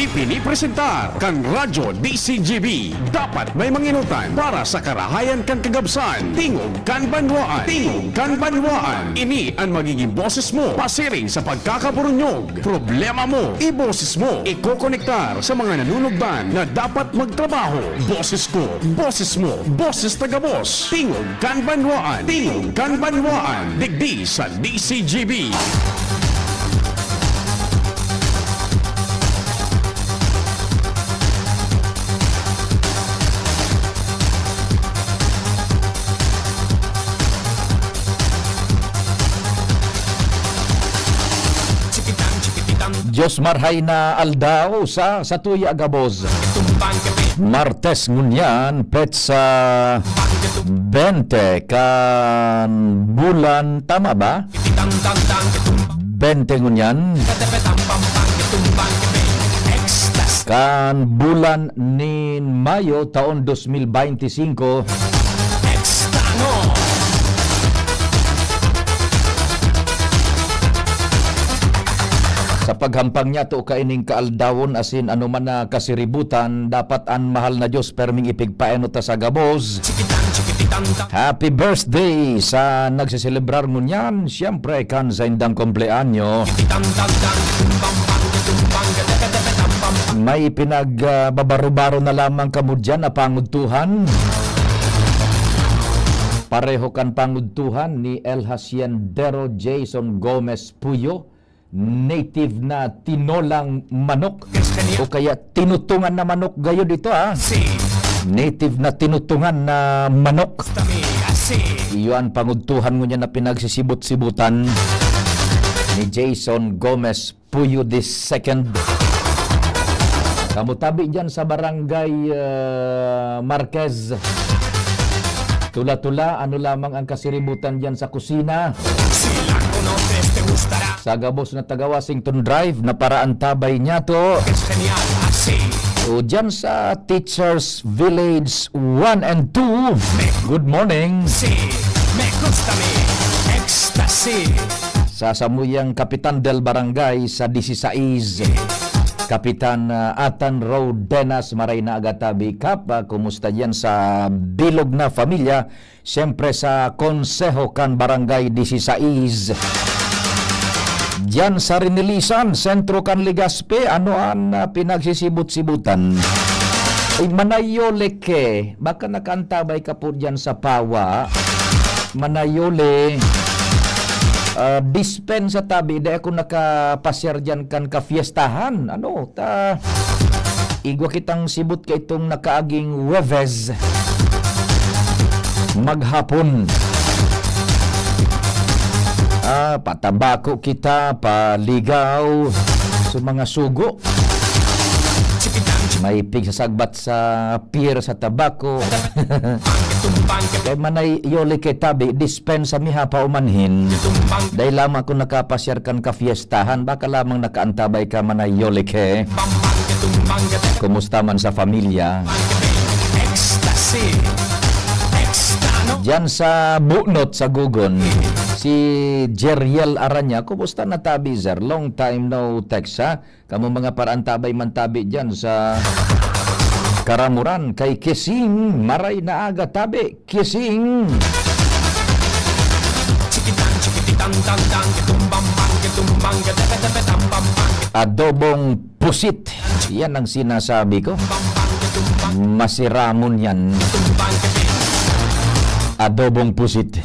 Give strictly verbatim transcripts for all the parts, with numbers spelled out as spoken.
Ipinipresentar kan Radyo D C G B. Dapat may manginutan para sa karahayan kan kagabsan. Tingog kan banwaan. Tingog kan banwaan. Ini an magiging boses mo pasiring sa pagkakaburunyog. Problema mo, iboses mo. Ikokonektar sa mga nanunugdan na dapat magtrabaho. Boses ko, boses mo, boses ta gabos. Tingog kan banwaan. Tingog kan banwaan. Digdi sa D C G B. Diyos marhay na aldaw sa, sa tuya gabos. Martes ngunyan, petsa bente kan bulan, tama ba? Bente ngunyan. Kan bulan nin Mayo, taon dos mil baynte singko. Sa paghampang niyato kaining kaaldawon asin anoman na kasiributan, dapat an mahal na Dios perming ipigpaenot ta sa gabos. Happy birthday sa nagseselebrar ngunyan, siyempre kan saindang kumpleanyo. May pinag, ah, babaro-baro na lamang kamo diyan na pangudtuhan. Pareho kan pangudtuhan ni El Haciendero Jason Gomez Puyo, native na tinolang manok o kaya tinutungan na manok gayod ito, ha? Native na tinutungan na manok. Iyo an pangudtuhan ngunyan na pinagsisibot-sibutan ni Jason Gomez Puyo the second. Kamo tabi diyan sa Barangay, ah, Marquez. Tula-tula, ano lamang ang kasiributan diyan sa kusina? Sa gabos na taga Washington Drive na paraantabay niyato. O diyan sa Teachers Village one and two. Good morning. Sa samuyang Kapitan del Barangay sa disisais, Kapitan, ah, Atan Rodenas, maray na aga tabi, Kap. Ah, kumusta diyan sa bilog na pamilya? Siyempre sa Konseho kan Barangay disisais. Diyan sa Rinilisan, sentro kan Legazpi, ano an, ah, pinagsisibot-sibutan? Ay, manayoleke. Baka nakaantabay ka po diyan sa Pawa. Manayole. Ah, dispensa tabi, di ako nakapasyar diyan kan kafiestahan. Ano, ta, igwa kitang sibot ka itong nakaaging Huwebes maghapon. Ah, patabako kita, paligaw sa mga sugo. May pigsasagbat sa pier sa tabako. Kay manayoleke tabi, dispensa mi ha paumanhin. Dai lamang ako nakapasyar kan kafiestahan, baka lamang nakaantabay ka, manayoleke. Kumusta man sa pamilya? Diyan sa Bunot, sa Gugon, si Jeriel Aranya, kumusta na tabi, sir? Long time no text, ha? Kamo mga paraantabay man tabi diyan sa Karamuran, kay Kising, maray na aga tabi, Kising. Adobong pusit, yan ang sinasabi ko. Masiramon yan. Adobong pusit.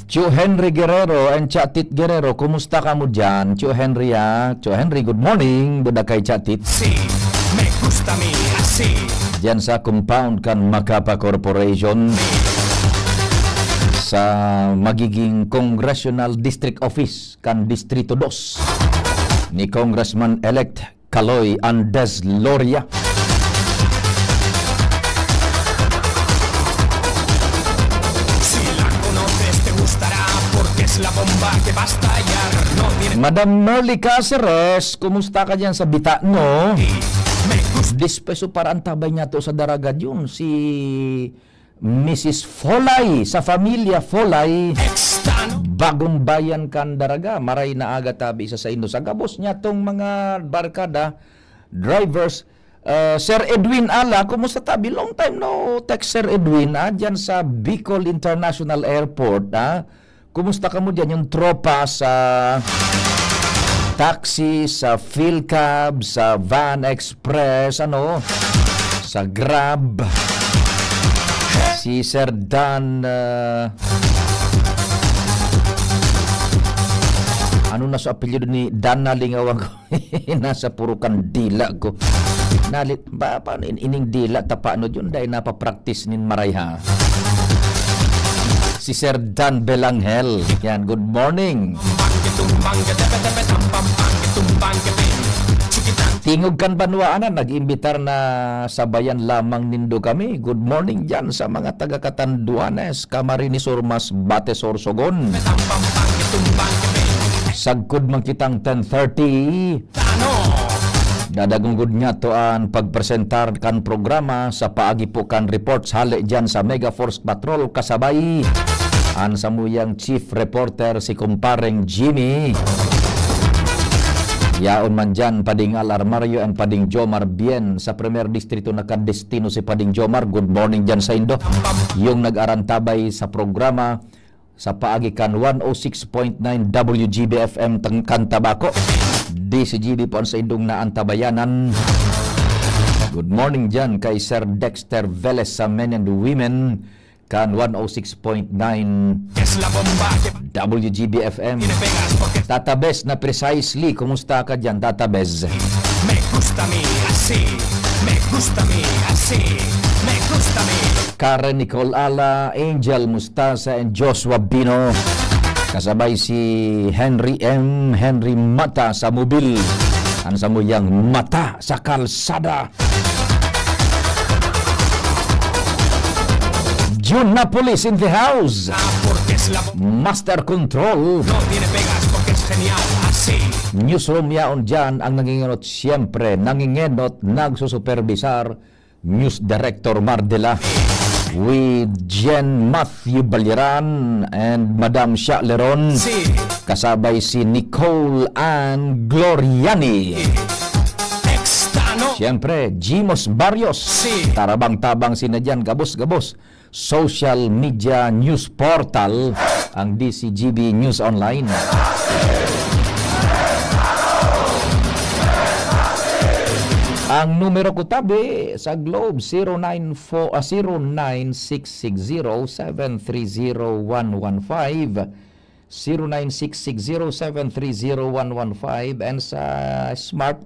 Tio Henry Guerrero and Chatit Guerrero, kumusta kamo diyan? Tio Henry, ah. Tio Henry, good morning. Buda kay Chatit. Diyan sa compound kan Macapa Corporation, sa magiging Congressional District Office kan Distrito dos ni Congressman-elect Kaloy Andes Loria. Madam Merly Caceres, kumusta ka diyan sa Bitano? Dispeso para antabay niya to sa Daraga yun, si Misis Folay, sa Familia Folay. Bagong Bayan kan Daraga. Maray na aga tabi sa saindo. Sa gabos niya tong mga barkada, drivers, ah, Sir Edwin Ala, kumusta tabi? Long time no text, Sir Edwin, ah, dyan sa Bicol International Airport, ah. Kumusta kamo dyan, yung tropa sa taxi, sa Philcab, sa Van Express, ano, sa Grab? Si Sir Dan, ah, ano na sa apelyido ni Dan, nalingawan ko. Nasa puro kandila ko. Nalit, ba, paano in-, ining dila, tapano yun? Dahil napapraktis nin maray, ha? Si Sir Dan Belangel. Yan, good morning. Tingog kan banwaan na nag-imbitar na sabayan lamang nindo kami. Good morning dyan sa mga taga Catanduanes, Camarines Sur, Masbate, Sorsogon. Sagkod man kitang ten thirty. Dadagong gud niya to an pagpresentar kan programa sa paagi po kan reports hale diyan sa Mega Force Patrol, kasabay an samuyang chief reporter, si kumpareng Jimmy. Yaon man diyan, Pading Al Armario and Pading Jomar Bien. Sa Primer Distrito nakadestino si Pading Jomar. Good morning diyan sa indo. Yung nag-arantabay sa programa, sa paagi kan one oh six point nine W G B F M tang-, kan Tabaco. D C G B po ang sa indong naantabayanan. Good morning dyan kay Sir Dexter Velez sa Men and Women kan one oh six point nine W G B F M. Tata Bez na precisely, kumusta ka dyan, Tata Bez? Me gusta mi así, me gusta mi así, me gusta mi. Karen Nicole Ala, Angel Mustasa, and Joshua Bino. Kasabay si Henry M, Henry Mata sa mobil. Ang samuyang mata sa kalsada. Jun Napoles in the house. Master Control. Newsroom yaon dyan ang nangingenot, siyempre, nangingenot, nagsusupervisar, News Director Mardela, with Jen Matthew Baliran and Madam Sha Leron, kasabay si Nicole Ann Gloriani. Siyempre, Jimos Barrios. Tarabang-tabang sina dyan, gabos-gabos. Social media news portal, ang D C G B News Online. Ang numero ko tabi sa Globe, zero nine four, ah, zero nine six six zero seven three zero one one five, zero nine six six zero seven three zero one one five, and sa Smart,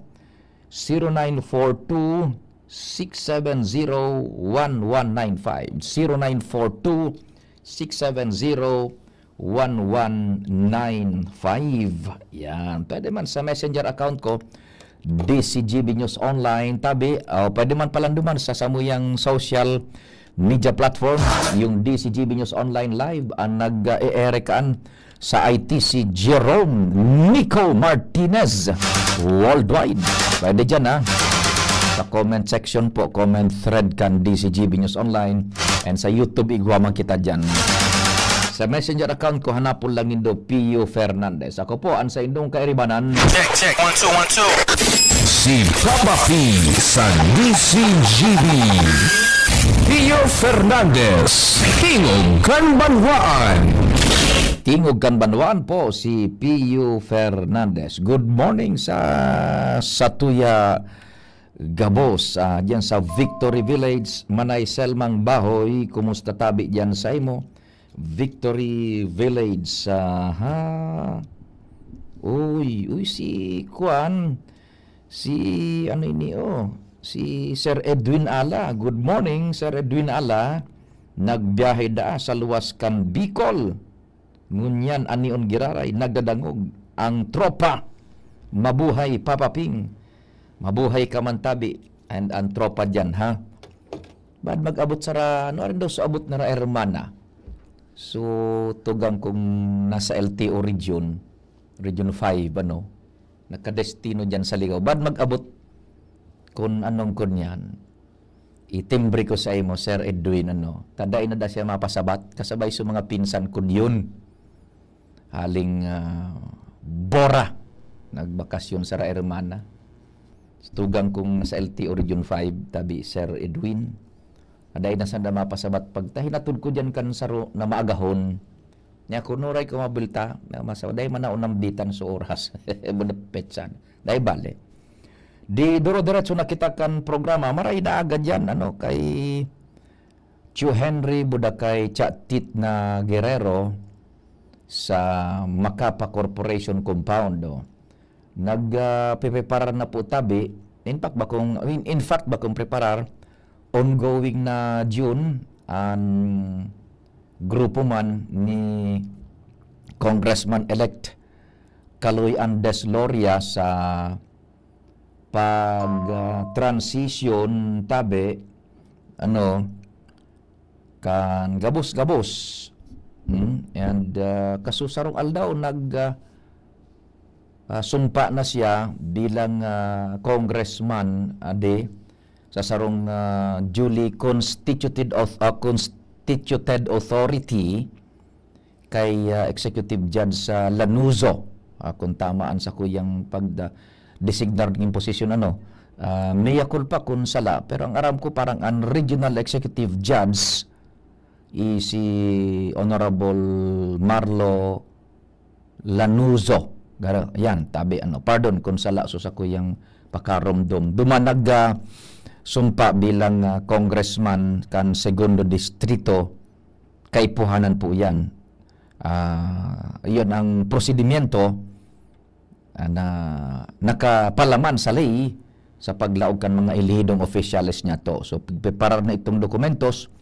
zero nine four two six seven zero one one nine five, zero nine four two six seven zero one one nine five. Yan. Pwede man sa Messenger account ko, D C G B News Online, tabi. O pwede man palanduman sa samuyang social media platform, yung D C G B News Online Live, ang nag-e-ere kaan sa I T si Jerome Nico Martinez worldwide. Pwede dyan, ha? Sa comment section po, comment thread kan D C G B News Online, and sa YouTube, igwa man kita dyan. Sa Messenger account ko, hanapon lang nindo Pio Fernandez. Ako po, ang sa indong kairibanan. Check, check. One, two, one, two. Si Papa P sa D C G B. Pio Fernandez, Tingog kan Banwaan. Tingog kan Banwaan po, si Pio Fernandez. Good morning sa satuya gabos, ah, diyan sa Victory Village, Manay Selmang Bahoy. Kumusta tabi diyan sa imo? Victory Village, ah, ha? Uy, uy, si kuan, si ano ini, oh, si Sir Edwin Ala. Good morning, Sir Edwin Ala. Nagbiyahe daa sa luwas kan Bicol. Ngunyan an neon giraray, nagdadangog ang tropa. Mabuhay, Papa Ping. Mabuhay ka man tabi. And ang tropa diyan, ha? Baad mag-abot sa ra-, ano rin daw sa abot na ra, hermana? So, tugang kung nasa L T O region, Region five, ano, nakadestino diyan sa Ligao. Baad mag-abot kun anong kun yan? Itimbre ko sa imo, Sir Edwin, ano, ta dai na da siya mapasabat, kasabay sa mga pinsan kun yun. Aling, ah, Bora, nagbakasyon sa Hermana. Tugang kong sa L T O Region five, tabi Sir Edwin. Aday na sanda mapasabat pagtahinatod ko diyan kan saro na maagahon. Nya kunuray ko mabulta, na masa-, dai man na unambitan sa oras. Bunapetsan. Dai bale. Di duro-diretso na kita kan programa. Maray na agad yan, ano, kay Tio Henry Budakay Chatit na Guerrero sa Macapa Corporation Compound, oh. Nag, ah, pipreparar na po tabi. In fact, bakong, in, in fact, bakong preparar, ongoing na June, ang grupo man ni Congressman-elect Kaloy Andes Loria sa pag, ah, transition tabi, ano, kan gabos-gabos. Hmm? And, ah, kasusarong aldaw nag, ah, ah, sumpa na siya bilang, ah, congressman, ah, di, sa sarong, ah, duly constituted of, ah, constituted authority kay, ah, Executive Judge sa Lanuzo, ah, kung tama an sakuyang pag, ah, designar ning posisyon, ano. Ah, mea culpa kung sala, pero ang aram ko parang ang Regional Executive Judge is si Honorable Marlo Lanuzo. Gara-, yan, tabi, ano, pardon kung sala so sakuyang pakaromdom. Duman nag, ah, sumpa bilang, ah, congressman kan Segundo Distrito, kaipuhanan po yan. Ah, iyon ang prosedimento, ah, na nakapalaman sa ley sa paglaog kan mga elehidong opisyales niya to. So, pagpreparar na itong dokumentos,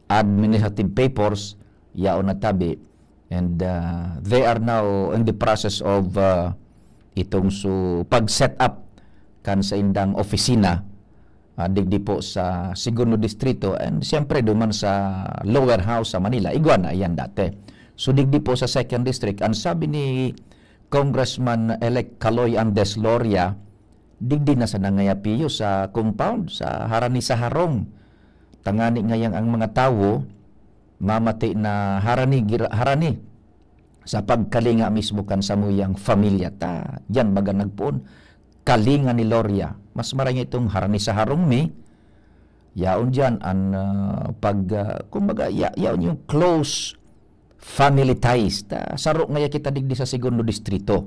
administrative papers, yaon na tabi. And, ah, they are now in the process of, ah, itong su-, pag-set up kan saindang opisina, ah, digdi po sa Segundo Distrito, and siyempre duman sa Lower House sa Manila. Igwa na iyan dati. So, digdi po sa Second District, ang sabi ni Congressman-elect Kaloy Andes Loria, digdi na sana ngaya piyo sa compound, sa harani sa harong. Tangani ngayang ang mga tawo mamati na harani, gira-, harani sa pagkalinga mismo kan samuyang pamilya ta. Diyan baga nagpoon, kalinga ni Loria. Mas maray nga itong harani sa harong mi, yaon diyan an, ah, pag, ah, kumbaga, ya-, yaon yung close family ties. Ta, saro ngaya kita digdi sa Segundo Distrito.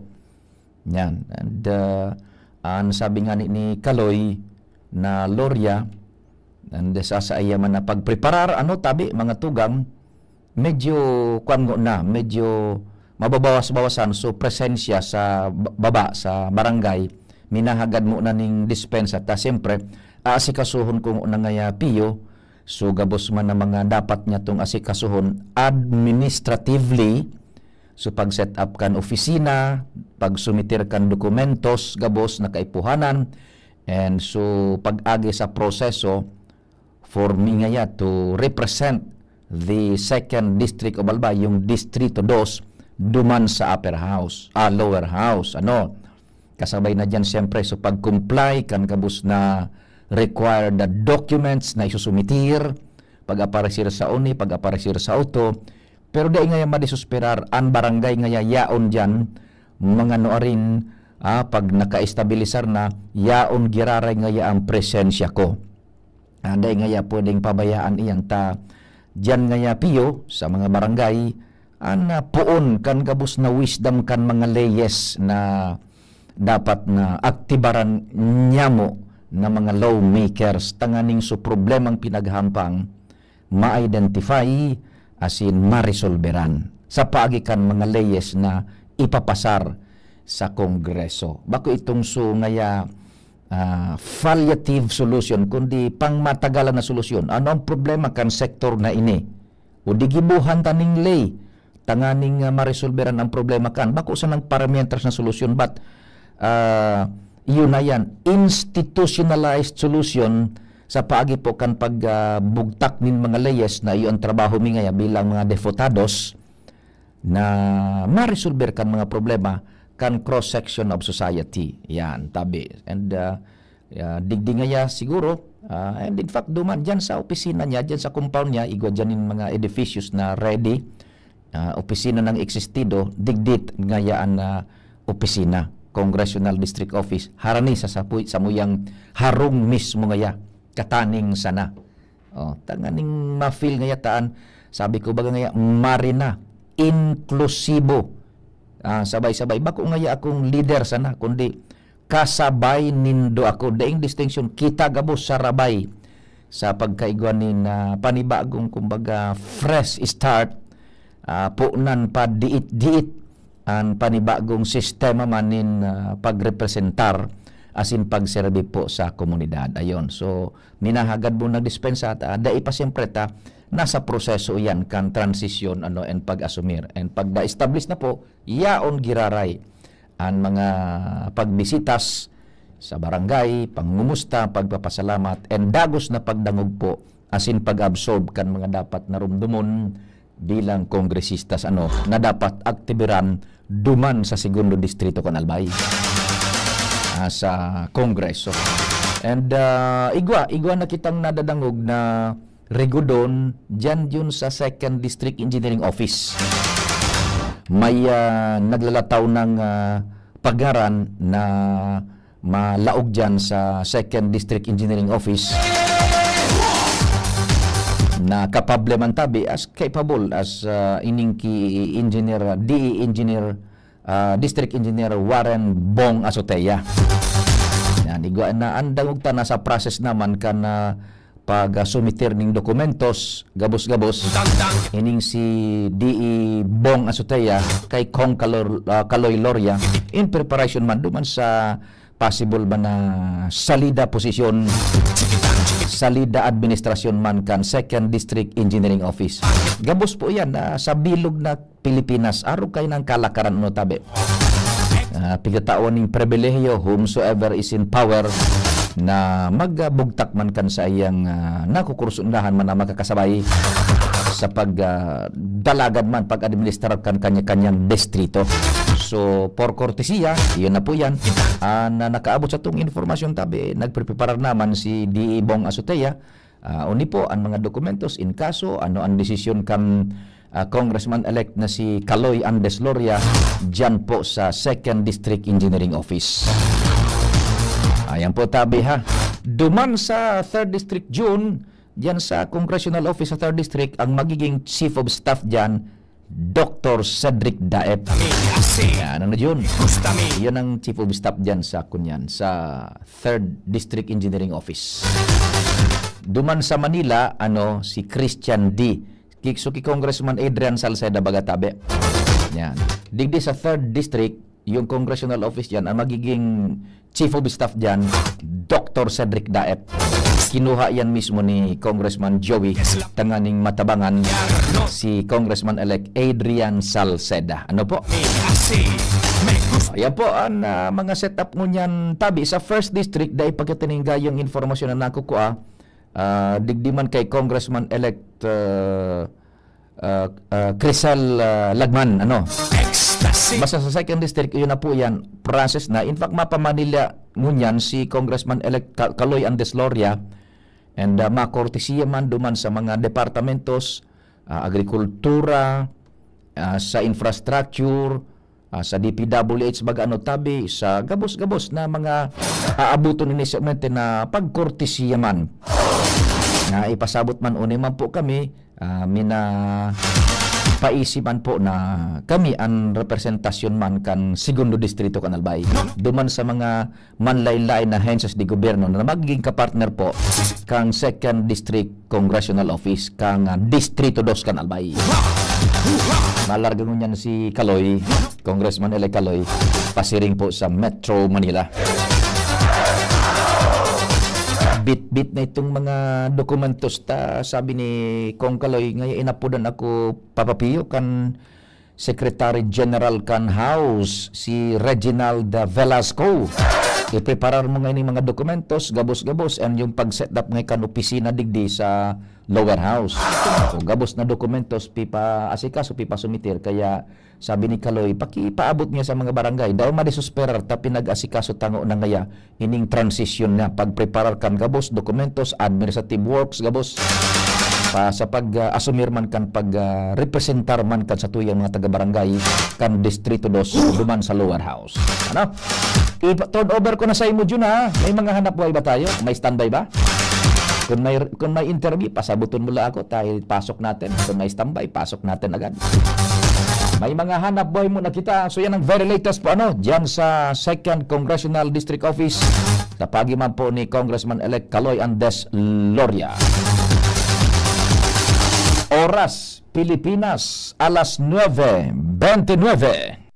Yan. And, ah, ang sabi nga ni, ni Kaloy na Loria, and sa, sa iya man na pagpreparar, ano, tabi, mga tugang, medyo, kwan ngo na, medyo mababawas-bawasan so presensya sa ba-, baba, sa barangay, minahagad mo na ning dispensa. Ta, siyempre, aasikasuhon ko ngo na ngaya piyo, so gabos man na mga dapat niya tong asikasuhon administratively, so pag-set up kan opisina, pag-sumitir kan dokumentos, gabos na kaipuhanan, and so pag-agi sa proseso, for me ngaya to represent the second district of Albay, yung Distrito dos, duman sa upper house, ah, lower house, ano. Kasabay na diyan, siyempre, so pag-comply kan gabos na required na documents na isusumitir, pag-aparecer sa oni, pag-aparecer sa auto, pero dai ngaya madesesperar, an barangay ngaya yaon diyan, mga nuarin, ah, pag nakaestabilisar na, yaon giraray ngaya ang presensya ko. Ah, dai ngaya pwedeng pabayaan iyan ta diyan ngaya piyo sa mga barangay, an, ah, poon kan gabos na wisdom kan mga leyes na dapat na aktibaran nyamo na mga lawmakers tanganing so problemang pinaghahampang ma-identify asin maresolberan sa paagi kan mga leyes na ipapasar sa Kongreso. Bako itong so ngaya, ah, palliative solution, kundi pangmatagalan na solusyon. Ano ang problema kan sektor na ini? O di gibuhan ta ning ley tanganing, ah, maresolberan ang problema kan. Bako sanang paramientras na solusyon, but, ah, iyon na yan, institutionalized solution sa paagi po kan pag, ah, bugtak nin mga leyes na iyo ang trabaho mi ngaya bilang mga deputados na maresolber kan mga problema kan cross-section of society. Yan, tabi. And, ah, ah, digdi ngaya siguro, ah, and in fact, duman dyan sa opisina niya, dyan sa compound niya, igwa dyan yung mga edificios na ready. ah, opisina ng existido, digdi ngaya an, ah, opisina, Congressional District Office, harani sa sapuy-, samuyang harong mismo ngaya, kataning sana. Oh, tanganing ma-feel ngaya taan, sabi ko baga ngaya, marina, inklusibo. Ah, sabay-sabay. Bako ngaya akong leader sana, kundi kasabay nindo ako. Daing distinction, kita gabos sarabay sa pagkaigwa nin, ah, panibagong, kumbaga, fresh start. Ah, punan pa diit-diit an panibagong sistema man nin, ah, pagrepresentar asin pagserbi po sa komunidad. Ayon. So, minahagad mo nagdispensa ta, dai pa siyempre ta, nasa proseso iyan kan transisyon, ano, and pag-asumir. And pag na-establish na po, yaon giraray an mga pagbisitas sa barangay, pangungumusta, pagpapasalamat, and dagos na pagdangog po, asin pag-absorb kan mga dapat narumdumon bilang kongresistas, ano, na dapat aktibiran duman sa Segundo Distrito kan Albay, ah, sa Kongreso. And, ah, igwa, igwa na kitang nadadangog na rigodon, diyan yun sa Second District Engineering Office. May, ah, naglalataw ng, ah, paggaran na malaog diyan sa Second District Engineering Office na kapable man tabi as capable as, ah, ining ki Engineer, D E Engineer, ah, District Engineer Warren Bong Azotea. Yan, igwa na, ang dangog ta nasa process naman kan, ah, pag, ah, sumitir ning dokumentos, gabos-gabos, ining si D E Bong Azotea kay Cong Calor-, ah, Caloy Loria, in preparation man duman sa possible ba na salida posisyon, salida administrasyon man kan Second District Engineering Office. Gabos po yan, ah, sa bilog na Pilipinas, arog kayo ng kalakaran, ano, tabi. Ah, pigtatawan ning pribilehiyo, whomsoever is in power, na magbugtak man kan sa iyang, ah, nakukursundahan man na makakasabay sa pag, ah, dalagan man, pag-administrar kan kanya-kanyang distrito. So, por kortesiya, iyon na po yan. Ah, na nakaabot sa tong informasyon, tabi, nagpreparar naman si D E Bong Azotea, ah, oni po an mga dokumentos, in kaso, ano ang desisyon kan, ah, Congressman-elect na si Caloy Andes Loria diyan po sa Second District Engineering Office. Ayan po, tabi ha. Duman sa Third District, Jun, diyan sa Congressional Office sa Third District, ang magiging Chief of Staff diyan, Doktor Cedric Daep. Yan, ano, Jun? Yun ang Chief of Staff diyan sa, kunyan, sa Third District Engineering Office. Duman sa Manila, ano, si Christian D. Ki-, so, ki Congressman Adrian Salceda baga tabi. Yan. Digdi sa Third District, yung congressional office diyan, ang magiging Chief of Staff diyan, Doktor Cedric Daep. Kinuha yan mismo ni Congressman Joey, tanganing matabangan si Congressman-elect Adrian Salceda. Ano po? Ayan po ang, ah, mga setup ngunyan, tabi sa First District, dai pagkatininggayong informasyon na nakukuha, ah, digdi man kay Congressman-elect, ah, ah, ah, Crisel, ah, Lagman, ano. Basta sa Second District, yun na po yan, process na. In fact, mapamanila ngunyan si Congressman-elect Ka-, Caloy Andes Loria, and, ah, makortesiya man duman sa mga departamentos, ah, agrikultura, ah, sa infrastructure, ah, sa D P W H baga, ano, tabi, sa gabos-gabos na mga aabuton ini segmente na pagkortesiya man. Na ipasabot man, uni man po kami, ah, minapaisi man po na kami ang representasyon man kan Segundo Distrito kan Albay. Duman sa mga manlain-lain na hensias de gobyerno na magiging kapartner po kang Second District Congressional Office kang, ah, Distrito Dos kan Albay. Malarga ngunyan si Caloy, Congressman-elect Caloy, pasiring po sa Metro Manila. Bitbit na itong mga dokumentos ta, sabi ni Cong Caloy, ngayon inapodan ako, Papa Pio, kan Secretary General kan House, si Reginald Velasco. Ipreparar mo ngayon yung mga dokumentos, gabos-gabos, and yung pag-set up ngayon kan opisina digdi sa Lower House. So, gabos na dokumentos, pipa-asikaso, pipasumitir. Kaya sabi ni Kaloy, pakipaabot niya sa mga barangay. Daw madisosperar ta pinag-asikaso tango na ngaya ining transisyon na pagpreparar kan gabos, dokumentos, administrative works, gabos. pa, sa pag, ah, asumir man kan pag, ah, representar man kan satuyang mga taga-barangay kan Distrito Dos duman sa lower house. Ano? Ipa-turn over ko na sa imo, Jun, ha? May mga hanap buhay ba tayo? May standby ba? Kung may, kung may interview, pasabuton mo lang ako, dahil pasok natin. Kung may standby, pasok natin agad. May mga hanap buhay muna kita. So, yan ang very latest po, ano, dyan sa Second Congressional District Office. Tapagi man po ni Congressman-elect Kaloy Andes Loria. Oras, Pilipinas, alas nuebe bente nuebe.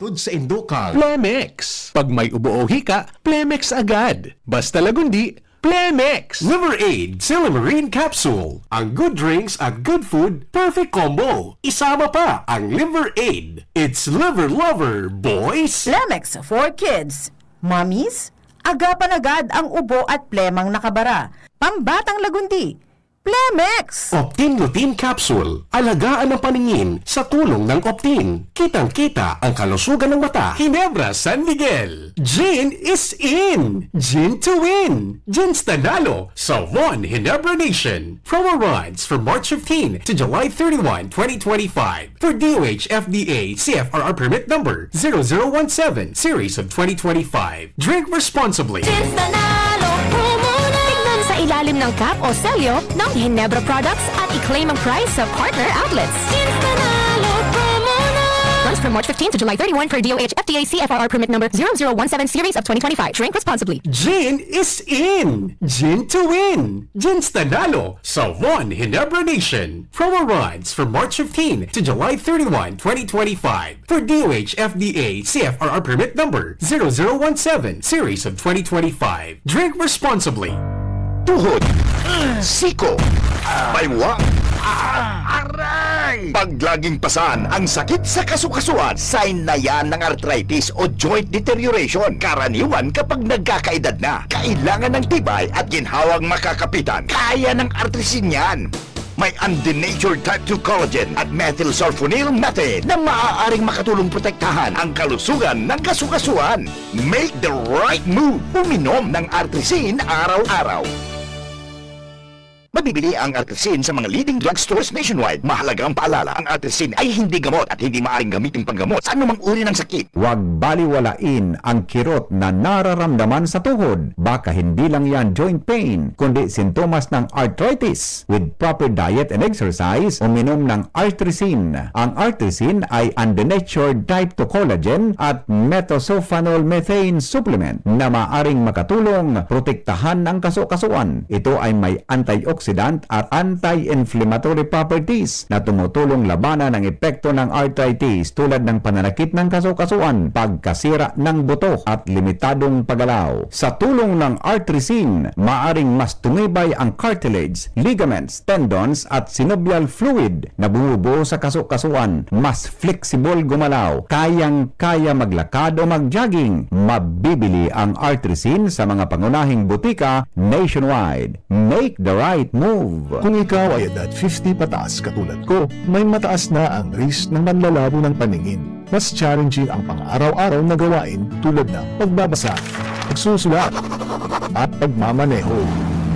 Tud sa Indukal. Plemex. Pag may ubo o hika, Plemex agad. Basta Lagundi, Plemex. Liver Aid, Silymarin Capsule. Ang good drinks at good food, perfect combo. Isama pa ang Liver Aid. It's Liver Lover, boys! Plemex for kids. Mommies, agapan agad ang ubo at plemang nakabara. Pambatang Lagundi, Plemex! Optin Lutein Capsule. Alagaan ang paningin sa tulong ng Optin. Kitang-kita ang kalusugan ng mata. Ginebra San Miguel. Gin is in! Gin to win! Gin Stanalo sa One Ginebra Nation. Promo runs from March fifteen to July thirty-one, twenty twenty-five. For D O H F D A C F R R permit number zero zero one seven, series of twenty twenty-five. Drink responsibly. Ginstanalo, humuna! Tignan sa ilalim ng cap o selyo ng Ginebra products at i-claim ang prize sa partner outlets. Ginstanalo, humuna! Runs from March fifteen to July thirty-one per D O H F D A C F R R permit number zero zero one seven series of twenty twenty-five. Drink responsibly. Gin is in! Gin to win! Ginstanalo sa One Ginebra Nation. Promo runs from March fifteen to July thirty-one, twenty twenty-five. For D O H F D A C F R R permit number zero zero one seven series of twenty twenty-five. Drink responsibly. Tuhod, siko, baywang, aray! Pag laging pasan ang sakit sa kasukasuan, sign na yan ng arthritis o joint deterioration. Karaniwan kapag nagkakaedad na, kailangan ng tibay at ginhawang makakapitan. Kaya ng Artrisin yan. May undenatured type two collagen at methylsulfonyl methane na maaaring makatulong protektahan ang kalusugan ng kasukasuan. Make the right move. Uminom ng Artrisin araw-araw. Mabibili ang Artrisin sa mga leading drugstores nationwide. Mahalagang paalala, ang Artrisin ay hindi gamot at hindi maaaring gamitin panggamot sa anumang uri ng sakit. Huwag baliwalain ang kirot na nararamdaman sa tuhod. Baka hindi lang yan joint pain, kundi sintomas ng arthritis. With proper diet and exercise, uminom ng Artrisin. Ang Artrisin ay undenatured type two collagen at methylsulfonyl methane supplement na maaring makatulong protektahan ang kasukasuan. Ito ay may antioxidant at anti-inflammatory properties na tumutulong labanan ang epekto ng arthritis, tulad ng pananakit ng kasukasuan, pagkasira ng buto, at limitadong paggalaw. Sa tulong ng Artrisin, maaring mas tumibay ang cartilage, ligaments, tendons, at synovial fluid na bumubuo sa kasukasuan. Mas flexible gumalaw, kayang-kaya maglakad o mag-jogging. Mabibili ang Artrisin sa mga pangunahing butika nationwide. Make the right move. Kung ikaw ay edad fifty pataas katulad ko, may mataas na ang risk ng manlalabo ng paningin. Mas challenging ang pang-araw-araw na gawain tulad ng pagbabasa, pagsusulat, at pagmamaneho.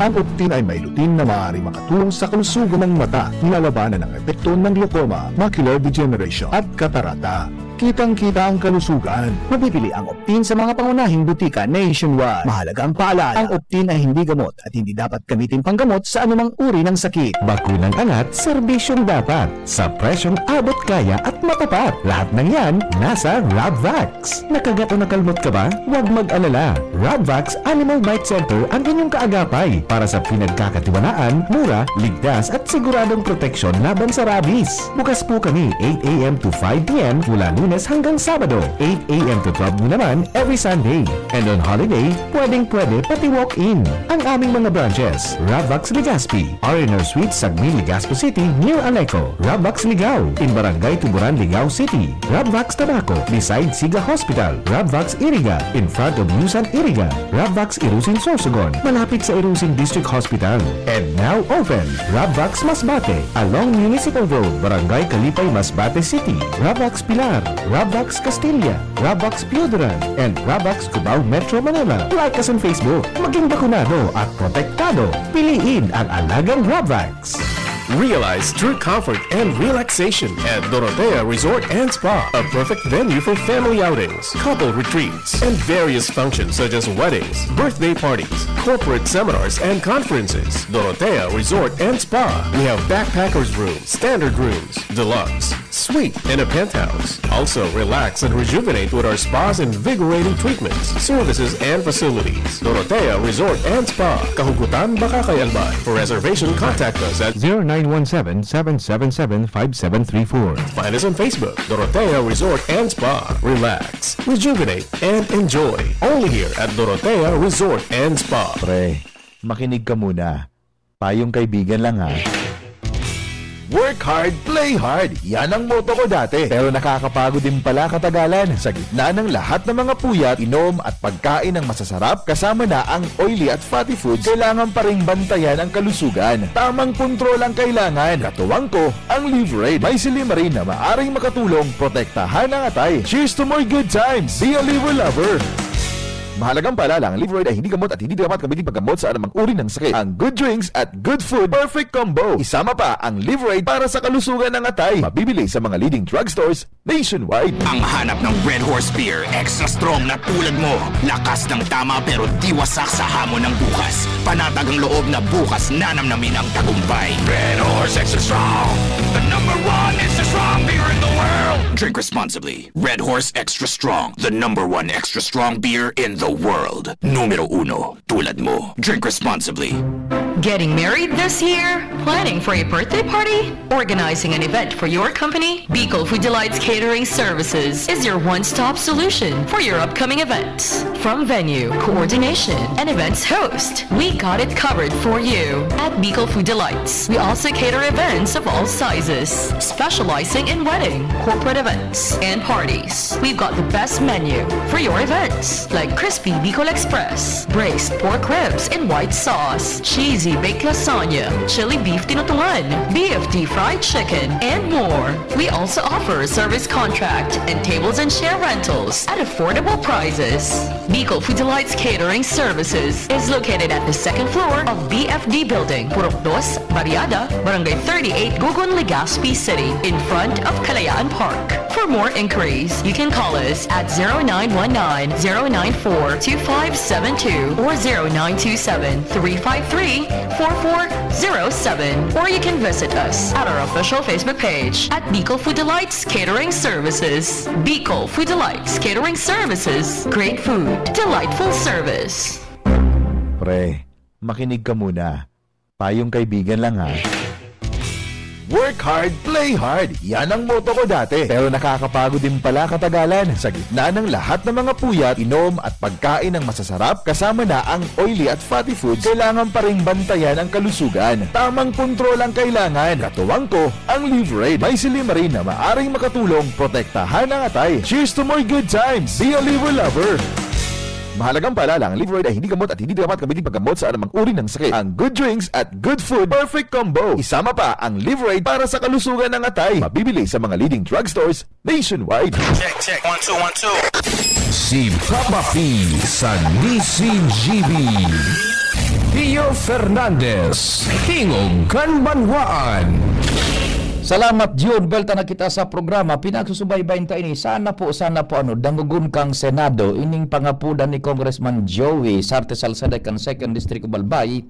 Ang Optin ay may lutein na maaaring makatulong sa kalusugan ng mata, nilalabanan ang epekto ng glaucoma, macular degeneration, at katarata. Kitang-kita ang kalusugan. Mabibili ang Optin sa mga pangunahing butika nationwide. Mahalagang paalala, ang Optin ay hindi gamot at hindi dapat gamitin panggamot sa anumang uri ng sakit. Bakunang angat, serbisyong dapat, sa presyong abot kaya at matapat. Lahat ng yan, nasa Rabvax. Nakagat o nakalmot ka ba? Huwag mag-alala. Rabvax Animal Bite Center ang inyong kaagapay para sa pinagkakatiwalaan, mura, ligtas at siguradong proteksyon laban sa rabies. Bukas po kami eight a m to five p m mula Lunes hanggang Sabado, eight a m to twelve noon naman every Sunday. And on holiday, pwedeng-pwede pati walk-in. Ang aming mga branches, Rabvax Legazpi, R and R Suite, Sagmin, Legazpi City, near Aleco. Rabvax Ligao, in Barangay Tuburan, Ligao City. Rabvax Tabaco, beside Siga Hospital. Rabvax Iriga, in front of Yusan Iriga. Rabvax Irusin Sorsogon, malapit sa Irusin District Hospital. And now open, Rabvax Masbate, along Municipal Road, Barangay Kalipay, Masbate City. Rabvax Pilar, Rabvax Castilla, Rabvax Pioduran, and Rabvax Cubao Metro Manila. Like us on Facebook. Maging bakunado at protektado. Piliin ang alagang Rabvax. Realize true comfort and relaxation at Dorotea Resort and Spa, a perfect venue for family outings, couple retreats, and various functions such as weddings, birthday parties, corporate seminars, and conferences. Dorotea Resort and Spa. We have backpackers room, standard rooms, deluxe, suite, and a penthouse. Also, relax and rejuvenate with our spa's invigorating treatments, services, and facilities. Dorotea Resort and Spa, Kahugutan, Bacacay, Albay. For reservation, contact us at zero nine one seven, seven seven seven, five seven three four. Find us on Facebook, Dorotea Resort and Spa. Relax, rejuvenate, and enjoy. Only here at Dorotea Resort and Spa. Pre, makinig ka muna. Payong kaibigan lang, ha. Work hard, play hard. Yan ang motto ko dati. Pero nakakapagod din pala katagalan. Sa gitna ng lahat ng mga puyat, inom at pagkain ng masasarap, kasama na ang oily at fatty foods, kailangan pa ring bantayan ang kalusugan. Tamang kontrol ang kailangan. Katuwang ko, ang Livraid. May silymarin na maaring makatulong protektahan ang atay. Cheers to more good times! Be a Liver Lover! Mahalagang paalala, ang Livraid ay hindi gamot at hindi dapat gamitin paggamot sa anumang uri ng sakit. Ang good drinks at good food, perfect combo. Isama pa ang Livraid para sa kalusugan ng atay. Mabibili sa mga leading drugstores nationwide. Ang hanap ng Red Horse Beer, extra strong na tulad mo. Lakas ng tama pero di wasak sa hamon ng bukas. Panatag ang loob na bukas nanamnamin ang tagumpay. Red Horse Extra Strong, the number one extra strong beer in the world. Drink responsibly. Red Horse Extra Strong, the number one extra strong beer in the world. Numero uno, tulad mo. Drink responsibly. Getting married this year? Planning for a birthday party? Organizing an event for your company? Bicol Food Delights Catering Services is your one-stop solution for your upcoming events. From venue, coordination, and events host, we got it covered for you. At Bicol Food Delights, we also cater events of all sizes, specializing in wedding, corporate events, and parties. We've got the best menu for your events, like crispy Bicol Express, braised pork ribs in white sauce, cheesy baked lasagna, chili beef tinutungan, B F D fried chicken, and more. We also offer service contract and tables and chair rentals at affordable prices. Bicol Food Delights Catering Services is located at the second floor of B F D Building, Purok Dos, Barriada, Barangay thirty-eight, Gogon, Legazpi City, in front of Kalayaan Park. For more inquiries, you can call us at zero nine one nine, zero nine four, two five seven two or zero nine two seven, three five three, four four zero seven. Or you can visit us at our official Facebook page at Bicol Food Delights Catering Services. Bicol Food Delights Catering Services. Great food, delightful service. Pre, makinig ka muna. Payong kaibigan lang, ha. Work hard, play hard. Yan ang motto ko dati. Pero nakakapagod din pala katagalan. Sa gitna ng lahat ng mga puyat, inom at pagkain ng masasarap, kasama na ang oily at fatty foods, kailangan pa ring bantayan ang kalusugan. Tamang kontrol ang kailangan. Katuwang ko, ang Livraid. May silymarin na maaring makatulong protektahan ang atay. Cheers to more good times! Be a Liver Lover! Mahalagang paalala, ang Livraid ay hindi gamot at hindi dapat gamitin paggamot sa anumang uri ng sakit. Ang good drinks at good food, perfect combo. Isama pa ang Livraid para sa kalusugan ng atay. Mabibili sa mga leading drugstores nationwide. Check, check. One, two, one, two. Si Papa P sa D C G B. Pio Fernandez, Tingog kan Banwaan. Salamat, Jun. Buwelta na kita sa programa. Pinagsusubaybayan ta ini. Sana po, sana po, ano, dangogon kan Senado ining pangapodan ni Congressman Joey Sarte Salceda kan Second District of Albay,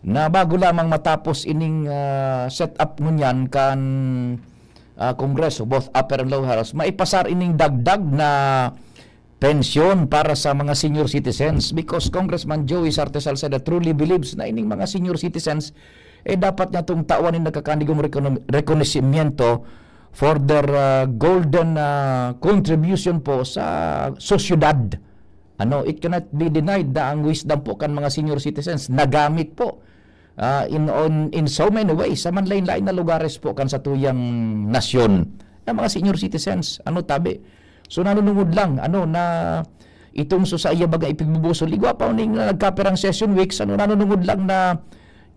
na bago lamang matapos ining, ah, set up ngunyan kan, ah, Kongreso, both upper and lower house, maipasar ining dagdag na pensyon para sa mga senior citizens, because Congressman Joey Sarte Salceda truly believes na ining mga senior citizens, eh, dapat niya itong tawan nin nagkakanigong rekono-, rekonosimyento for their, ah, golden, ah, contribution po sa sosyedad. Ano, it cannot be denied na ang wisdom po kan mga senior citizens nagamit po, ah, in, on, in so many ways sa manlain-lain na lugares po kan satuyang nasyon. Ang mga senior citizens, ano, tabi. So, nanunungod lang, ano, na itong so sa iya baga ipigbubusol. Igwa pa ning nagkapirang session weeks, ano, nanunungod lang na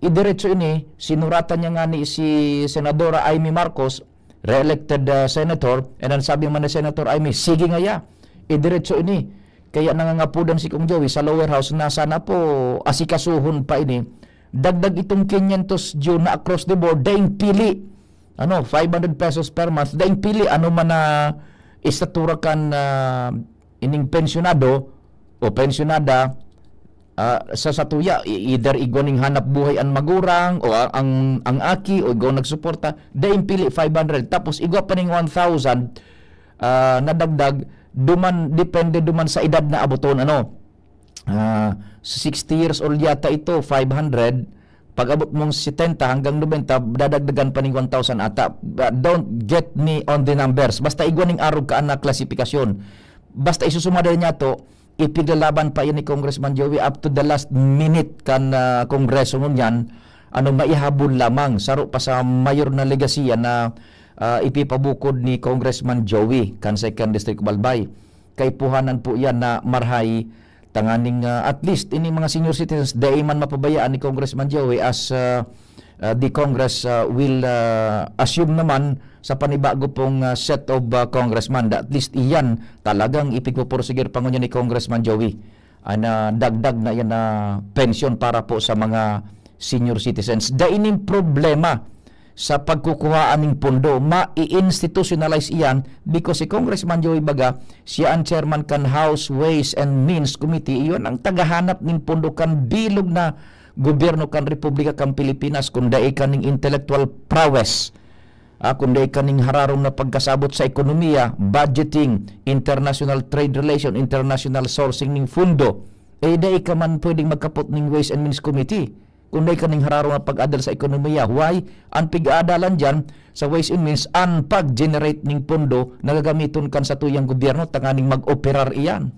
idiretso ini, sinuratan niya nga ni si Senadora Imee Marcos, re-elected, ah, senator, and ang sabi man ni Senator Imee, "Sige ngaya, idiretso ini." Kaya nangangapodan si Kong Joey sa lower house na sana po asikasuhon pa ini. Dagdag itong quinientos dyan na across the board, daing pili. Ano, five hundred pesos per month, daing pili. Ano man na estatura kan, ah, ining pensyonado o pensyonada, ah, sa satuya, i-, either igwa ning hanap buhay an magurang o a-, ang, ang aki o igwa nagsuporta, daing pili five hundred. Tapos igwa pa ning one thousand, ah, na dagdag, duman, depende duman sa edad na aboton, ano. Ah, sixty years old yata ito, five hundred. Pag-abot mong setenta hanggang nobenta, dadagdagan pa ning one thousand ata. But don't get me on the numbers. Basta igwa ning arog ka na klasifikasyon. Basta isusumada niya to, ipiglalaban pa yan ni Congressman Joey up to the last minute kan, ah, Kongreso ngunyan. Ano, maihabol lamang. Saro pa sa mayor na legasiya na, ah, ipipabukod ni Congressman Joey kan Second District of Albay. Kaipuhanan po yan na marhay tanganing, ah, at least, ini mga senior citizens, dai man mapabayaan ni Congressman Joey as, ah, ah, the Congress, ah, will, ah, assume naman sa panibago pong, ah, set of, ah, congressman. At least, iyan talagang ipigpupursige pa ngunyan ni Congressman Joey. An, ah, dagdag na yan na pensyon para po sa mga senior citizens. Dai ning problema sa pagkukuhaan ning pondo, ma-i-institutionalize iyan because si Congressman Joey Baga, siya ang chairman kan House Ways and Means Committee, iyon ang tagahanap ning pondo kan bilog na gobyerno kan Republika kan Pilipinas, kun dai ka ning intellectual prowess, ah, kun dai ka ning hararom na pagkasabot sa ekonomiya, budgeting, international trade relation, international sourcing ning pondo, eh, dai ka man pwedeng magkapot ning Ways and Means Committee. Kun dai ka ning hararom na pag-adal sa ekonomiya. Why? An pig-aadalan diyan sa Ways and Means, an pag-generate ning pondo na gagamiton kan satuyang gobyerno tanganing mag-operar iyan.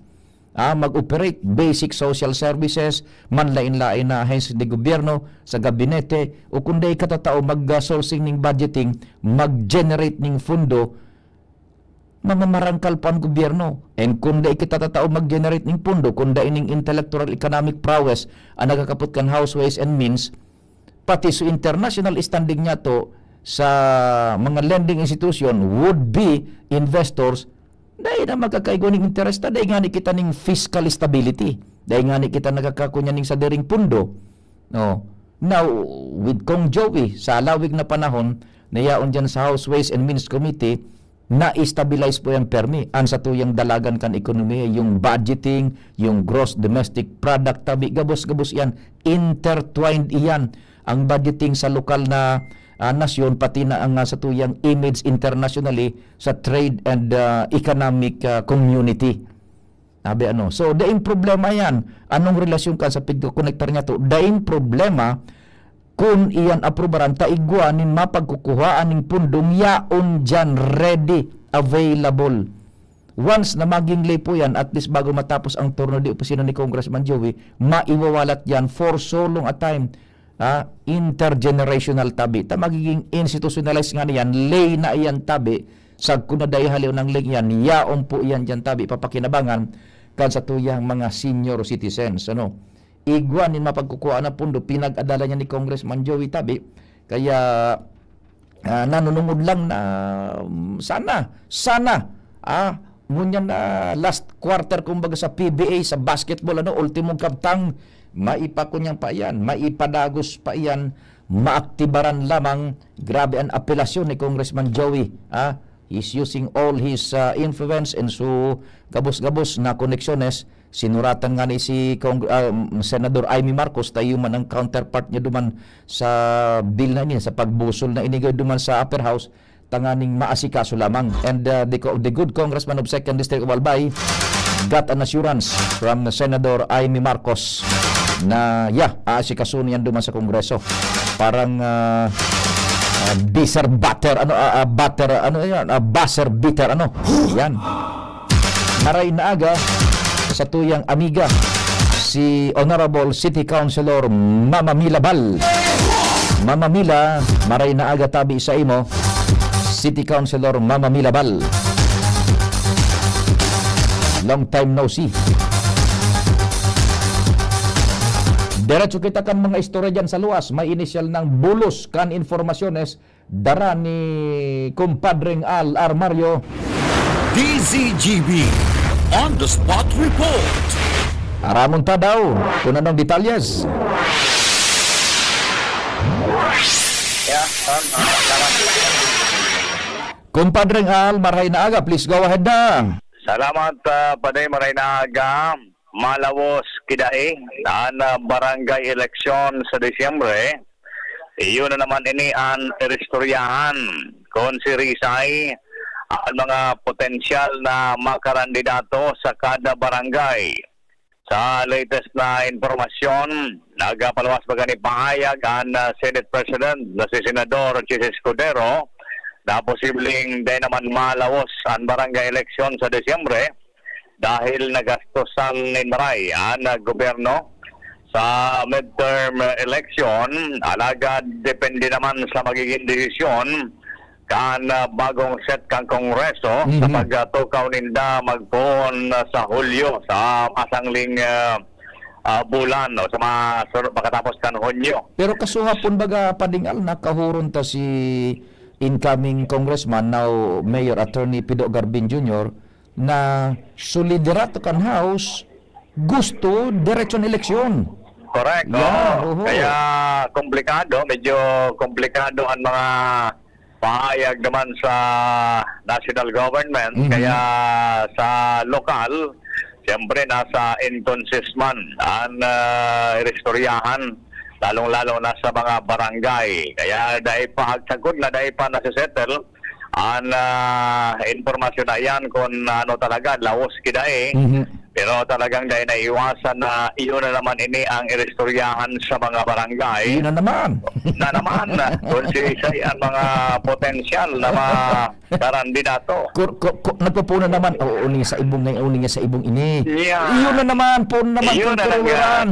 Ah, mag-operate basic social services, manlain-lain na ahensya de gobyerno, sa gabinete, o kun dai katatao mag-, ah, sourcing ning budgeting, mag-generate ning pondo, mamamarangkal pa an gobyerno. And kun dai kita tatao mag-generate ning pondo, kun dai ning intellectual economic prowess an nagakapot kan House Ways and Means, pati sa international standing niya to sa mga lending institution, would be investors, dai na magkakaigwa ning interes ta, dai ngani kita ning fiscal stability. Dai ngani kita nagkakakunya ning sadiring pondo. No. Now, with Kong Joey, sa halawig na panahon, nayaon dyan sa House Ways and Means Committee, na-stabilize po yan permi. An satuyang dalagan kan ekonomiya, yung budgeting, yung gross domestic product, tabi, gabos-gabos yan, intertwined iyan. Ang budgeting sa lokal na, ah, nasyon, pati na ang, ah, satuyang image internationally sa trade and, ah, economic, ah, community. Sabi ano, so, daing problema yan. Anong relasyon ka sa pagkakonektar niya to? Daing problema, kun iyan aprubaran, ta igwa nin mapagkukuhaan ning pundong yaon diyan, ready, available. Once na maging lay po yan, at least bago matapos ang turno di opisina ni Congressman Joey, maiwawalat yan for so long a time. Ah, intergenerational tabi. Ta magiging institutionalized nga na yan, lay na iyan tabi, sagkod na dai haliw ng lay yan, yaon po iyan diyan tabi, papakinabangan kan sa tuyang mga senior citizens. Ano? Igwa nin mapagkukuha na pundo, pinag-adalan niya ni Congressman Joey tabi. Kaya, ah, nanunungod lang na, mm, sana, sana, ah, ngunyan na last quarter, kumbaga, sa P B A, sa basketball, ano, ultimong kabtang, maipakunyang pa iyan, maipadagos pa iyan, maaktibaran lamang. Grabe an apelasyon ni Congressman Joey, ah. He's using all his, ah, influence and so gabos-gabos na koneksyones. Sinuratan nga ni si Cong-, ah, Senador Imee Marcos, tayo man ang counterpart niya duman sa bill na ini, sa pagbusol na inigay duman sa upper house, tanganing maasikaso lamang. And, uh, the co-, the good congressman of Second District of Albay got an assurance from Senator Imee Marcos na, yeah, aasikaso niyan duman sa Kongreso. Parang, uh, uh, buzzer beater, ano, uh, uh, butter, ano yan, uh, buzzer beater, ano. Yan. Maray na aga sa tuyang amiga, si Honorable City Councilor Mama Mila Bal. Mama Mila, maray na aga tabi sa imo, City Councilor Mama Mila Bal. Long time no see. Diretso kita kan mga istorya diyan sa luwas. May inisyal ng bulos kan informasyones dara ni Kumpadreng Al Armario. D Z G B on the spot report. Aramon ta daw kung anong detalyes. Yeah, um, ah, salamat. Kumpadreng Al, maray na aga. Please go ahead na. Salamat, ah, Padi, maray na aga. Malawos kidai an, ah, barangay eleksyon sa Disyembre. Iyo na naman ini an iristoryahan kon sirisay an mga potensyal na makarandidato sa kada barangay. Sa latest na impormasyon, nagpaluwas baga ni pahayag an, ah, Senate President na si Senador Chiz Escudero na posibleng dai naman malawos an barangay eleksyon sa Disyembre dahil nagastosan nin maray an, ah, gobyerno sa midterm election. Alagad depende naman sa magiging desisyon kan, ah, bagong set kan Kongreso sa Mhm. pagtukaw ninda magpoon, ah, sa Hulyo, sa masangling, ah, ah, bulan o sa mga sur-, pagkatapos kan Hunyo. Pero kasuhapon baga, Pading Al, nakahuron ta si incoming Congressman, now Mayor Attorney Pido Garbin Junior, na su liderato kan House gusto diretsong eleksyon. Correct, Yan, oo. oho. Kaya komplikado, medyo komplikado ang mga pahayag naman sa national government. Mhm. Kaya sa lokal, siyempre nasa entonces man ang, ah, iristoryahan, lalong-lalo na sa mga barangay. Kaya dai pa, agsagkod na dai pa nasisettle ang, ah, impormasyon na iyan kung ano talaga, laos kidai. Mhm. Pero talagang dai naiwasan na iyon na naman ini ang iristoryahan sa mga barangay. Iyon na naman. Na naman, kung siisay ang mga potensyal na mga karandidato. Kur-, ku-, ku-, nagpupuno naman, "Oo, uning sa ibong ngayon, uning sa ibong ini." Yeah. Iyon na naman, puno naman Iyon kung na lang kuruwiran. yan.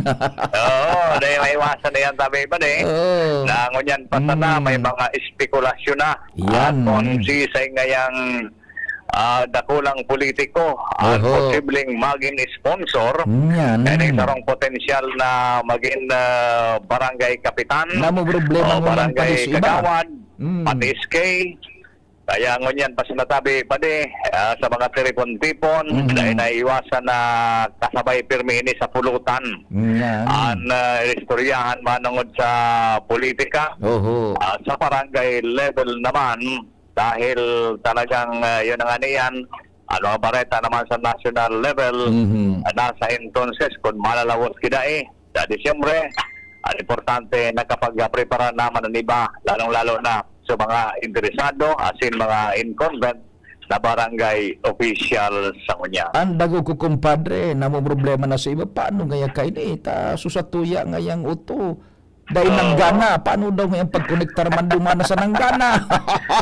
Oo, dai maiwasan na yan, sabi pa din. Oo. Na ngunyan pa sana, Mm. may mga espekulasyon na. Yan. At kung Mm. siisay ngayang, ah, dakulang politiko ang Oho. posibleng maging sponsor, Yan. yan ay sarong potensyal na maging, ah, barangay kapitan Namo problema o ngunyan barangay padi sa iba. kagawad, Mm. pati S K. Kaya ngunyan pa sinatabi, padi, ah, sa mga tiripon-tipon, Mm. dai naiwasan na kasabay pirmi ini sa pulutan. Yan. An, ah, istoryahan manungod sa politika, Oho. ah, sa barangay level naman, dahil talagang, ah, yun na nga niyan, ang mga bareta naman sa national level, Mhm. ah, nasa entonces kung malalawos kidai sa Disyembre, ang importante, nakapagprepara naman ang iba, lalong-lalo na sa mga interesado, asin mga incumbent na barangay official sa ngunyan. Ang dago ko, kumpadre, namomroblema na sa iba, paano ngaya kaini? Ta, so sa tuya ngayang uto, dai Oo. nanggana. Paano daw ngayang pagkonektar man dumana sa nanggana?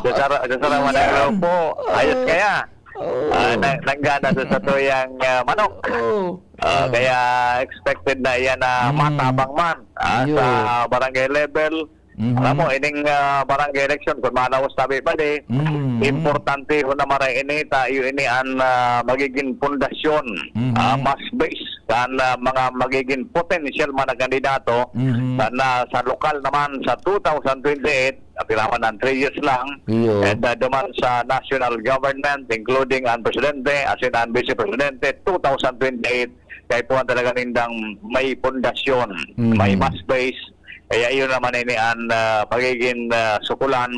Sa sara-, sa sara man ang Yan. grupo. Ayos Oo. kaya? Oo. Ah, na-, nanggana sa satuyang, ah, manok. Oo. Ah, Oo. kaya expected na iyan na Mm. matabang man, ah, Iyo. sa barangay level. Mhm. Alam mo, ining, ah, barangay election, kung malawos tabi pa di, Mm. importante ho na maray ini, ta iyo ini an, ah, magiging pundasyon, Mhm. ah, mas base kan, ah, mga magiging potential man na kandidato Mhm. sana sa lokal naman sa two thousand twenty-eight, at kailangan ng three years lang, Iyo. and, ah, duman sa national government, including ang presidente, asin ang vice presidente, two thousand twenty-eight, kaya po ang talaga nindang may pundasyon, Mhm. may mas base, kaya iyon naman ini ang, ah, magiging, ah, sukulan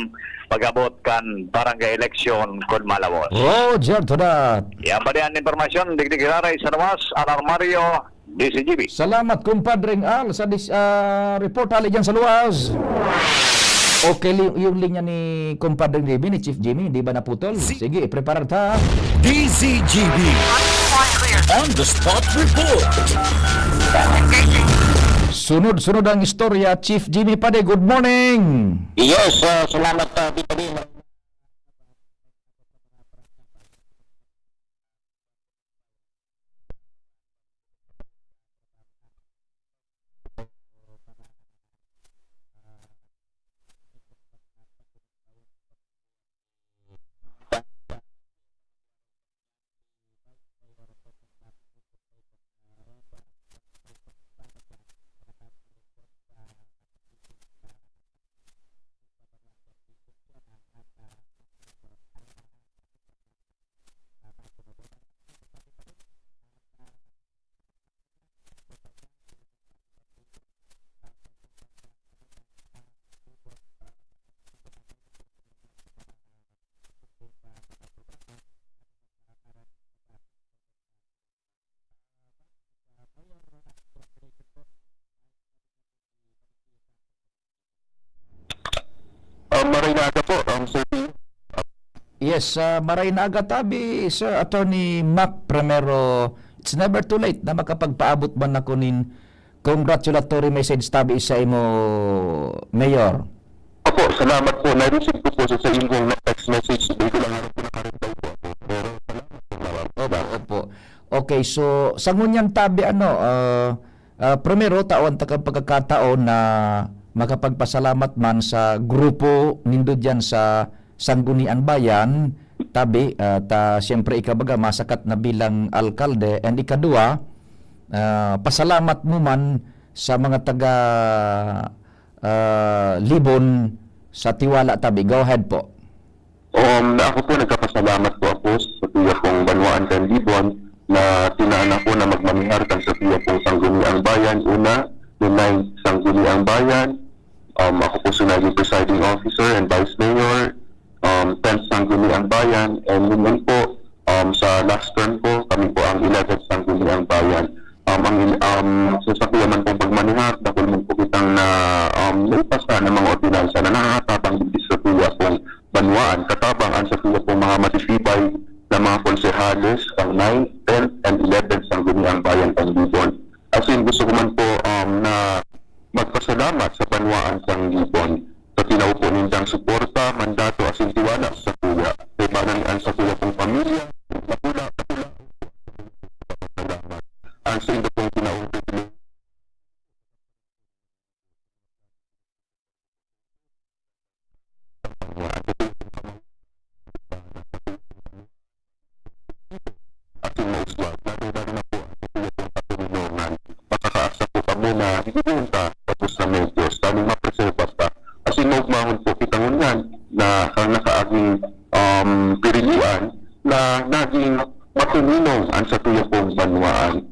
pag-abot kan barangay election kun malawos. Roger to that. Yan pa din ang impormasyon, digdi giraray sa luwas, Al Armario, D Z G B. Salamat, Kumpadreng Al, sa dis-, ah, report hali dyan sa luwas. Okay, li-, yung linya ni Kumpadreng Jimmy, ni Chief Jimmy, di ba naputol? Si- Sige, preparar ta. D Z G B on the spot report. Sunod-sunod ang istorya, Chief Jimmy Pade, good morning. Yes, ah, salamat, ah, Tito Dino. Yes, ah, maray na aga tabi, Sir Attorney Mac. Primero, it's never too late na makapagpaabot man ako nin congratulatory message tabi sa imo, Mayor. Opo, salamat po. Na-receive ko po sa, sa imong text message. Di ko lang harap na ka-reply po ako. Pero salamat po, salamat. Opo, opo. Okay, so, sa ngunyan tabi, ano, ah, ah, primero, tawan ta kan pagkakataon na makapagpasalamat man sa grupo nindo diyan sa Sangguniang Bayan, tabi, ah, ta siyempre ika baga masakat na bilang alkalde, and ikadua, ah, pasalamat mo man sa mga taga, ah, Libon sa tiwala tabi. Go ahead po. Um, na ako po, nagpapasalamat po ako sa Kuya pong Banwaan kan Libon na tinaan ako na magmanihar kan sa Kuya pong Sangguniang Bayan. Una, yung ninth Sangguniang Bayan. Um, ako po si naging presiding officer and vice mayor, um, tenth Sangguniang Bayan, and yun po, um, sa last term ko, kami po ang eleventh Sangguniang Bayan. Um, ang il-, um, sa sakuya man pong pagmanihar, dakul man po kitang na, um, naipasa na mga ordinansa na nakakatabang digdi sa kuya pong banwaan, katabang ang sakuya pong mga matitibay na mga konsehales, ang ninth, tenth, and eleventh Sangguniang Bayan kan Libon. As in, gusto ko man po, um, na magpasalamat sa banwaan kan Libon sa tinao po nindang suporta, mandato, asin tiwala sa kuya. Kay banan an sakuya pong pamilya, dakula, dakula salamat. Ang sa inyo pong tinaong pribilehiyo asin mauswag, lalong-lalo na po ang sa tuya pong katoninongan. Makakaasa po kamo na hindi po ta tapos na medyos, lalong mapreserba pa. Asin maugmahon po kita ngunyan na ang nakaaging, um, pirilian na naging matoninong ang sa tuya pong banwaan.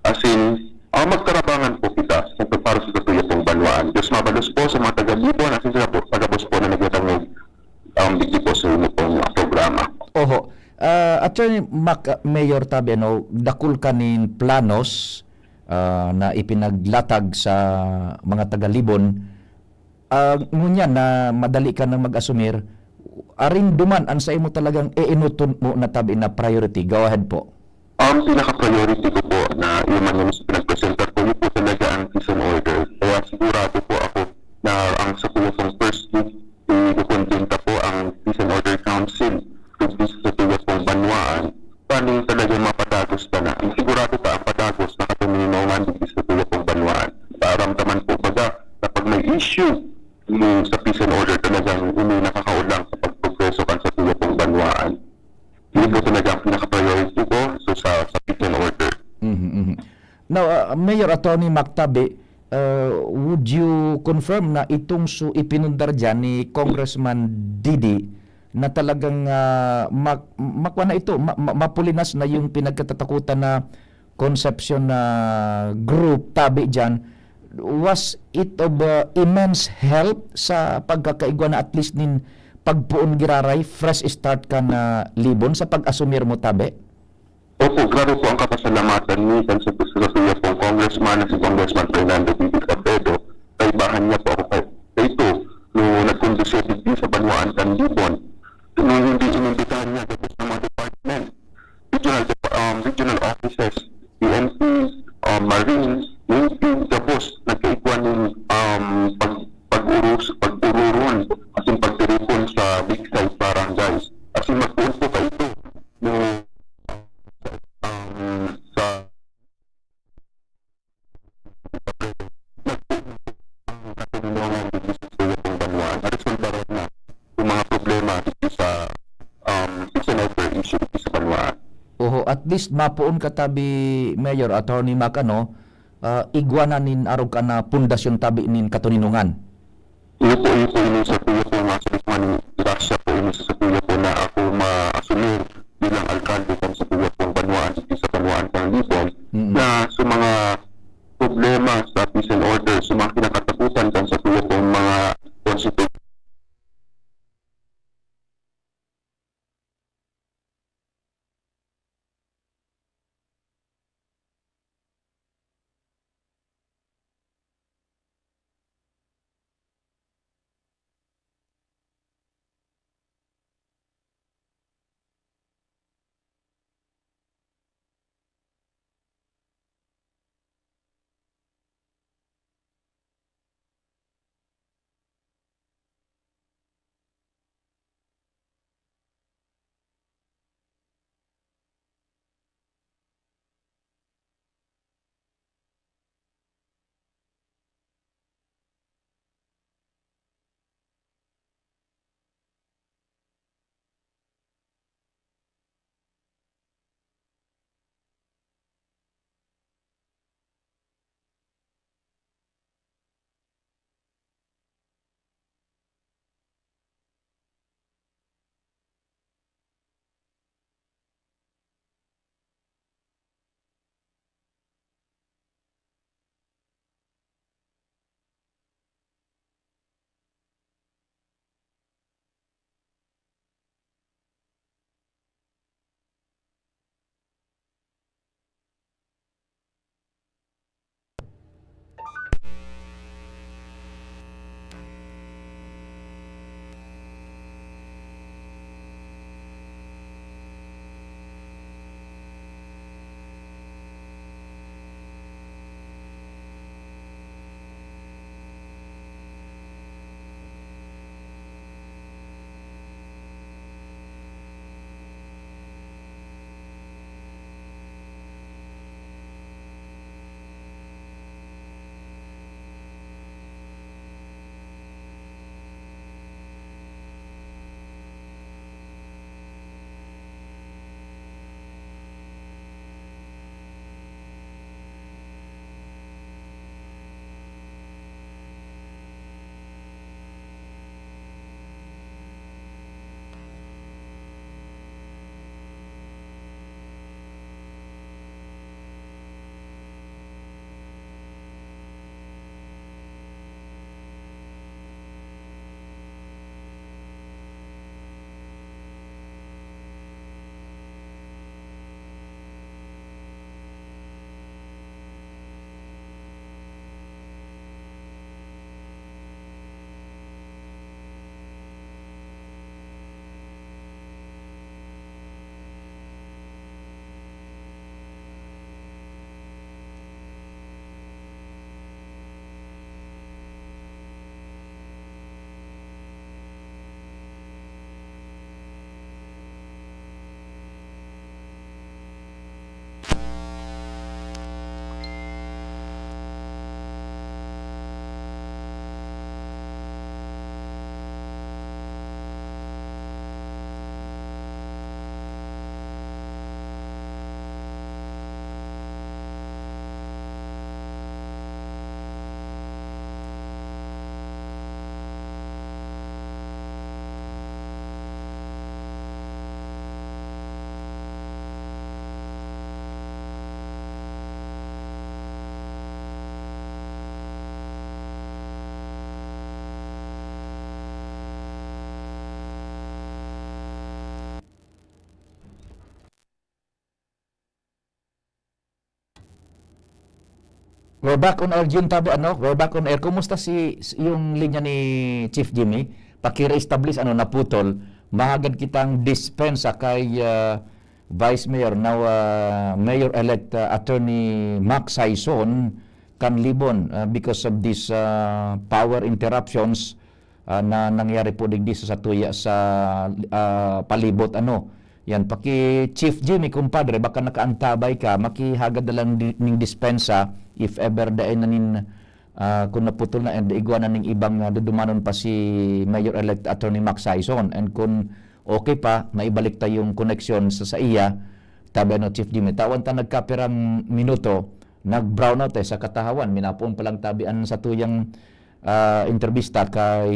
Asin, ah, magtarabangan po kita sa para sa tuya pong banwaan. Diyos mabalos po sa mga taga-Libon asin sa taga-Bos po na nagdadangog, um, digdi po sa imo pong, ah, programa. Oho. Ah, Attorney Mac, ah, Mayor tabi, ano, dakul ka nin planos, ah, na ipinaglatag sa mga taga-Libon. Ah, ngunyan na madali ka nang mag-asumir, arin duman an saimo talagang eenoton mo na tabi na priority? Go ahead po. Ang pinaka-priority ko po na iyo man yung pinag-presentar ko, yun po talaga ang peace and order. Kaya sigurado po ako na ang sa po pong first week, ikukontenta po ang Peace and Order Council with this sa po pong banwaan. Paano yung talagang mapadagos pa na? Ang sigurado pa ang padagos na katoninongan with this sa po pong banwaan. Paramdaman po baga na pag may issue, yung sa peace and order talagang ini nakakaulang sa pagprogreso kan sa po pong banwaan. Yun po talaga ang pinaka-priority ko, so, sa, sa peace and order. Mhm, mhm. Now, ah, Mayor Attorney Mac tabi, ah, would you confirm na itong su-, ipinundar diyan ni Congressman Didi na talagang, ah, mak-, makwa na ito, ma-, ma-, mapulinas na yung pinagkatatakutan na Concepcion na group tabi diyan, was it of, uh, immense help sa pagkakaigwa na at least nin pagpoon giraray, fresh start kan Libon sa pag-asumir mo tabi? Opo, grabe po ang kapasalamatan minsan sa, sa suya pong congressman na si Congressman Fernando Bibi Cabredo. Kaibahan niya po ako kay, kay ito, no nagkondusir digdi sa banwaan kan Libon. Nung hindi inimbitahan niya, tapos ng mga department, regional dep-, um, regional offices, P N P, um, Marines, Navy, gabos, nagkaigwa ning, um, pag-, pag-urus-, pag-ururon, asin pagtiripon sa big site barangays. Asin magpoon po kaito, no, um, sa Oho, at least mapoon ka tabi, Mayor, Attorney Mac, ano, ah, igwa na nin arog ka na pundasyon tabi nin katoninongan. Iyo po, iyo po, ini sa kuya po nga sa mga grasya po, ini sa kuya po na ako maasumir bilang alkalde kan sa kuya pong banwaan, sa banwaan kan Libon, Mm. na sa mga problema sa peace and order, sa mga kinakatakutan kan sa kuya pong mga constitution. We're back on air, Jun, tabi, ano? We're back on air. Kumusta si, si, yung linya ni Chief Jimmy? Paki-reestablish, ano, naputol. Mahagad kitang dispensa kay, ah, Vice Mayor, now, ah, Mayor-elect, ah, Attorney Mac Sison kan Libon, ah, because of this, ah, power interruptions, ah, na nangyari po digdi sa satuya sa, ah, palibot, ano. Yan, paki Chief Jimmy, kumpadre, baka nakaantabay ka, makihagad na lang di-, ning dispensa if ever dai na nin, ah, kung naputol na and igwa na ning ibang, ah, dudumanon pa si Mayor-elect Attorney Mac Sison. And kung okay pa, maibalik ta yung koneksyon sa, sa iya, tabi ano, Chief Jimmy, tawan ta nagkapirang minuto, nag-brownout eh, sa katahawan. Minapoon pa lang tabi an satuyang, ah, entrevista kay,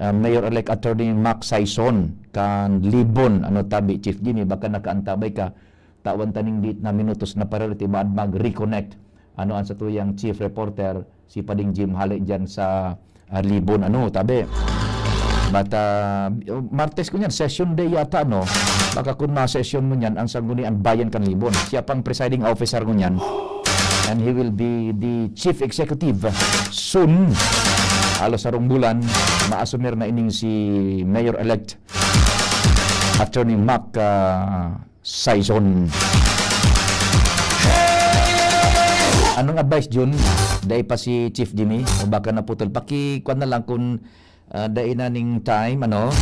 ah, Mayor-elect Attorney Mac Sison kan Libon. Ano tabi, Chief Jimmy, baka nakaantabay ka. Tawan ta ning di na minutos na priority, maad mag-reconnect. Ano ang satuyang chief reporter, si Pading Jim, hali dyan sa, ah, Libon, ano, tabi. But, ah, Martes ko niyan, session day yata, no? Baka kung ma-session mo niyan, ang Sangguniang Bayan kan Libon. Siya pang presiding officer ko niyan. And he will be the chief executive soon. Halos sarong bulan, maasumir na ining si Mayor-elect Attorney Mac, ah, Sison. Anong advice, Jun? Dai pa si Chief Jimmy? O baka naputol? Paki-, kwan na lang kung, ah, dai na ning time, ano?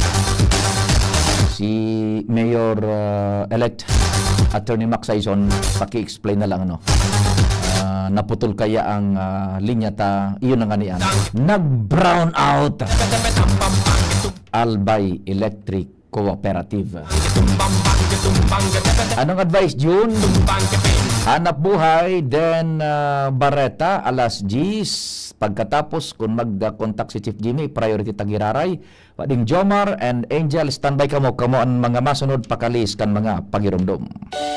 Si Mayor, ah, elect Attorney Mac Sison, paki-explain na lang, ano? Ah, naputol kaya ang, ah, linya ta? Iyon na nga niyan. Nag-brown out. Albay Electric Cooperative. Anong advice, Jun? Hanap buhay, then, ah, Bareta, alas diyes. Pagkatapos, kung mag-contact si Chief Jimmy, priority ta giraray. Pading Jomar and Angel, standby kamo. Kamo ang mga masunod pakalis kan mga pagiromdom.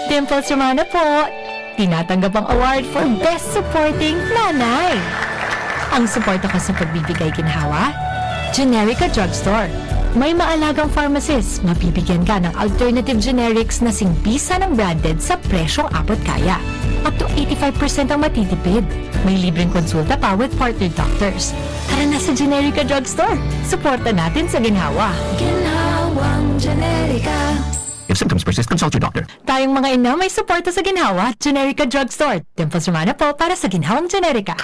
Dimples Romana po! Tinatanggap ang award for Best Supporting Nanay. Ang suporta ko sa pagbibigay ginhawa, Generica Drugstore. May maalagang pharmacist, mabibigyan ka ng alternative generics na singbisa ng branded sa presyong abot kaya. Up to eighty-five percent ang matitipid. May libreng konsulta pa with partner doctors. Tara na sa Generica Drugstore. Suporta natin sa ginhawa. Ginhawang Generica. If symptoms persist, consult your doctor. Tayong mga ina may suporta sa ginhawa, Generica Drugstore. Dimples Romana po para sa ginhawang Generica.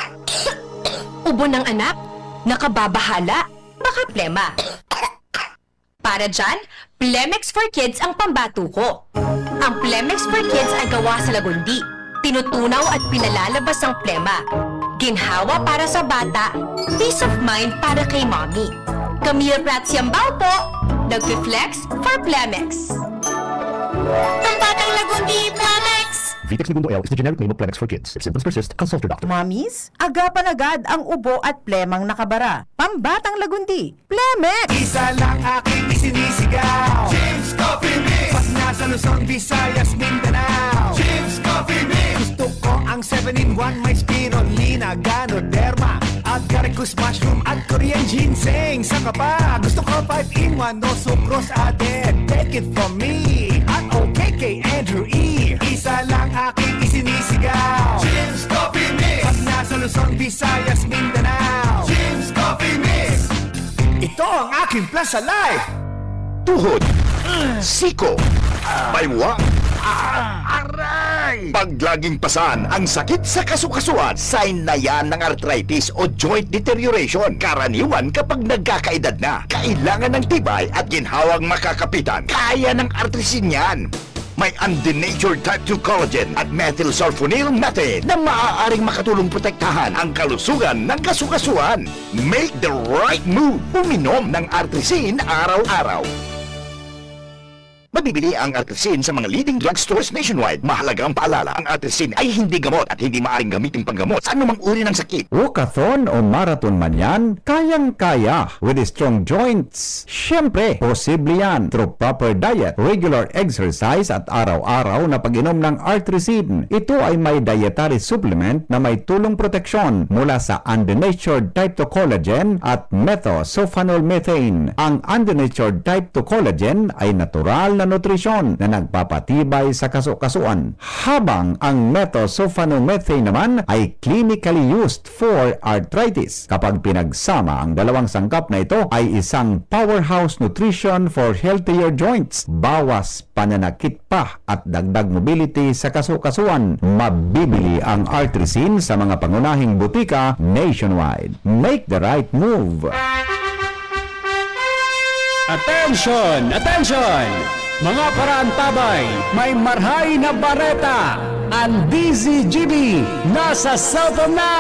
Ubo ng anak? Nakababahala? Baka plema. Para dyan, Plemex for Kids ang pambato ko. Ang Plemex for Kids ay gawa sa lagundi. Tinutunaw at pinalalabas ang plema. Ginhawa para sa bata, peace of mind para kay mommy. Camille Prats Yambao po, nagfi-flex for Plemex. Pambatang lagundi, Plemex! Vitex Negundo L is the generic name of Plemex for Kids. If symptoms persist, consult your doctor. Mommies, agapan agad ang ubo at plemang nakabara. Pambatang lagundi, Plemex! Isa lang aking isinisigaw. James Coffee Mix! Pag nasa Luzon, Visayas, Mindanao. James Coffee Mix! Gusto ko ang seven-in-one, may spirulina, ganoderma, agaricus mushroom at Korean ginseng. Saka pa, gusto ko five-in-one, no sucrose added. Take it from me, at okay kay Andrew E. Isa lang aking isinisigaw. James Coffee Mix! Pag nasa Luzon, Visayas, Mindanao. James Coffee Mix! Ito ang aking plan sa life! Tuhod, siko, baywa, aray! Pag laging pasan ang sakit sa kasukasuan, sign na yan ng arthritis o joint deterioration. Karaniwan kapag nagkakaedad na, kailangan ng tibay at ginhawang makakapitan. Kaya ng Artrisin yan. May undenatured type two collagen at methylsulfonyl methane na maaaring makatulong protektahan ang kalusugan ng kasukasuan. Make the right move. Uminom ng Artrisin araw-araw. Mabibili ang Artrisin sa mga leading drugstores nationwide. Mahalagang paalala, ang Artrisin ay hindi gamot at hindi maaaring gamitin panggamot sa anumang uri ng sakit. Walkathon o marathon man yan, kayang-kaya with strong joints. Siyempre, posible yan through proper diet, regular exercise at araw-araw na pag-inom ng Artrisin. Ito ay may dietary supplement na may tulong proteksyon mula sa undenatured type two collagen at methylsulfonyl methane. Ang undenatured type two collagen ay natural na nutrisyon na nagpapatibay sa kaso-kasuan, habang ang methoxyphenomethaine naman ay clinically used for arthritis. Kapag pinagsama ang dalawang sangkap na ito, ay isang powerhouse nutrition for healthier joints, bawas pananakit pa at dagdag mobility sa kaso-kasuan. Mabibili ang Artrisin sa mga pangunahing butika nationwide. Make the right move! Attention! Attention! Mga paraantabay, may marhay na bareta! Ang D Z G B nasa cellphone na!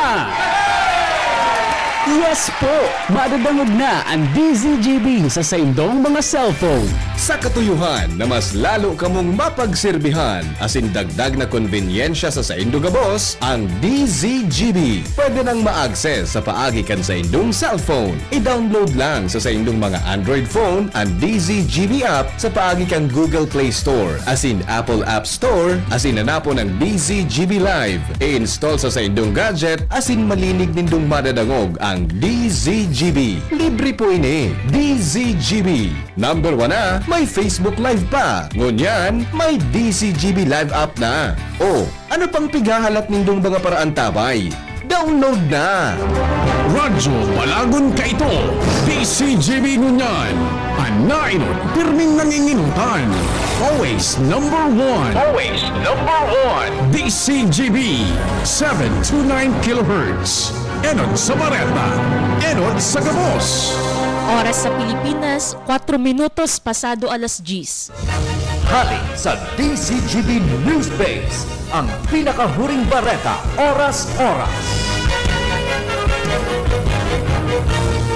Yes po! Madadangog na ang D Z G B sa saindong mga cellphone. Sa katuyohan na mas lalo kamong mapagserbihan asin dagdag na konbenyensya sa saindo gabos, ang D Z G B pwede nang ma-access sa paagi kan saindong cellphone. I-download lang sa saindong mga Android phone an D Z G B app sa paagi kan Google Play Store asin Apple App Store, asin hanapon ang D Z G B Live. I-install sa saindong gadget asin malinig nindong madadangog ang D Z G B. Libre po ini. D Z G B. Number one na, may Facebook Live pa. Ngunyan, may D Z G B Live app na. O, ano pang pighahalat nindong mga paraantabay? Download na! Radyo Balagon kaito, D Z G B ngunyan. An naenot, pirming nanginginutan. Always number one. Always number one. D Z G B, seven two nine kilohertz. Enot sa bareta, enot sa gabos. Oras sa Pilipinas, kwatro minutos pasado alas diyes. Hali sa D Z G B News Base, ang pinakahuring bareta, oras-oras.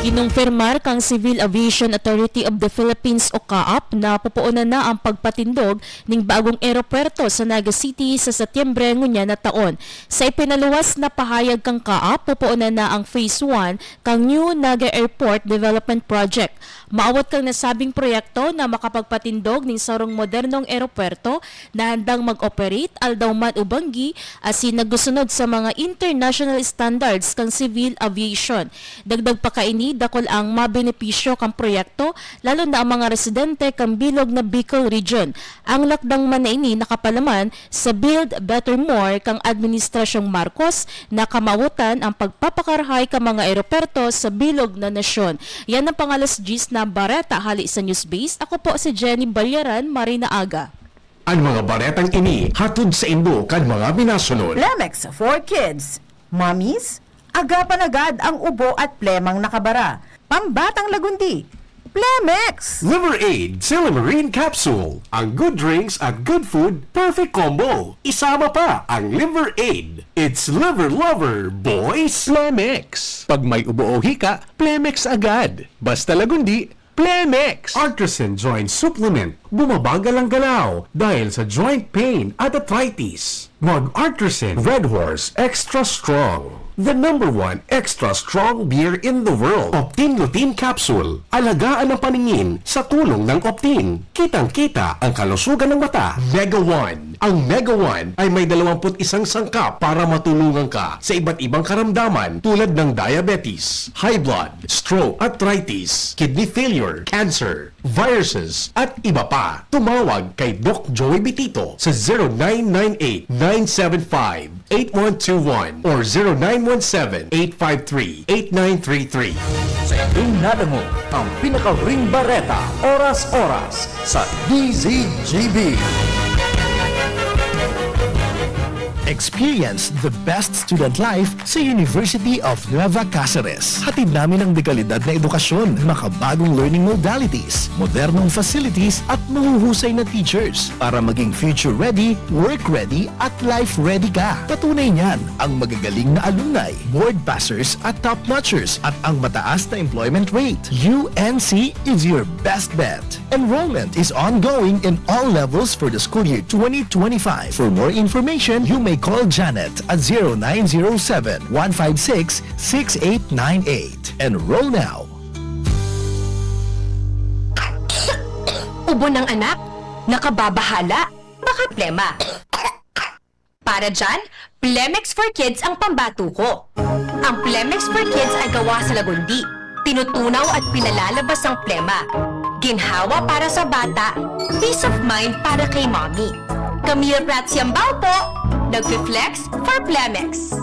Kinumpirmar kan Civil Aviation Authority of the Philippines o CAAP na pupuonan na ang pagpatindog ning bagong eropuwerto sa Naga City sa Setyembre ngunyan na taon. Sa ipinaluwas na pahayag kan CAAP, pupuonan na ang Phase one kan New Naga Airport Development Project. Maawat kan nasabing proyekto na makapagpatindog nin sarong modernong eropuwerto na handang mag-operate aldaw man o banggi asin nagsusunod sa mga international standards kan civil aviation. Dagdag pa kaini, dakul ang mabenepisyo kan proyekto, lalo na ang mga residente kan bilog na Bicol Region. Ang lakdang man na ini nakapalaman sa Build Better More kan Administrasyong Marcos na kamawotan ang pagpapakarahay kan mga eropuwerto sa bilog na nasyon. Yan ang pang-alas diyes na bareta hali sa Newsbase. Ako po si Jenny Balyaran, maray na aga. An mga baretang ini hatod saindo kan mga minasunod. Plemex for Kids. Mommies, agapan agad ang ubo at plemang nakabara. Pambatang lagundi, Plemex! Liver Aid Silymarin Capsule. Ang good drinks at good food, perfect combo. Isama pa ang Liver Aid. It's Liver Lover, boys! Plemex. Pag may ubo o hika, Plemex agad. Basta lagundi, Plemex! Artisan Joint Supplement. Bumabagal ang galaw dahil sa joint pain at arthritis. Mag Artisan Red Horse Extra Strong, the number one extra strong beer in the world. Optin Lutein Capsule. Alagaan ang paningin sa tulong ng Optin. Kitang-kita ang kalusugan ng mata. Mega One. Ang Mega One ay may dalawampu't isang sangkap para matulungan ka sa iba't ibang karamdaman tulad ng diabetes, high blood, stroke, arthritis, kidney failure, cancer, viruses, at iba pa. Tumawag kay Doc Joey Bitito sa zero nine nine eight, nine seven five, eight one two one or zero nine one seven, eight five three, eight nine three three. Sa inyong nadangog ang pinakahuring bareta, oras-oras, sa D Z G B. Experience the best student life sa University of Nueva Caceres. Hatid namin ang dekalidad na edukasyon, makabagong learning modalities, modernong facilities, at mahuhusay na teachers para maging future-ready, work-ready, at life-ready ka. Patunay niyan ang magagaling na alumni, board passers at top-notchers, at ang mataas na employment rate. U N C is your best bet. Enrollment is ongoing in all levels for the school year twenty twenty-five. For more information, you may call Janet at zero nine zero seven, one five six, six eight nine eight. Enroll now. Ubo ng anak? Nakababahala? Baka plema. Para dyan, Plemex for Kids ang pambato ko. Ang Plemex for Kids ay gawa sa lagundi. Tinutunaw at pinalalabas ang plema. Ginhawa para sa bata, peace of mind para kay mommy. Camille Prats Yambao po, nagfi-flex for Plemex.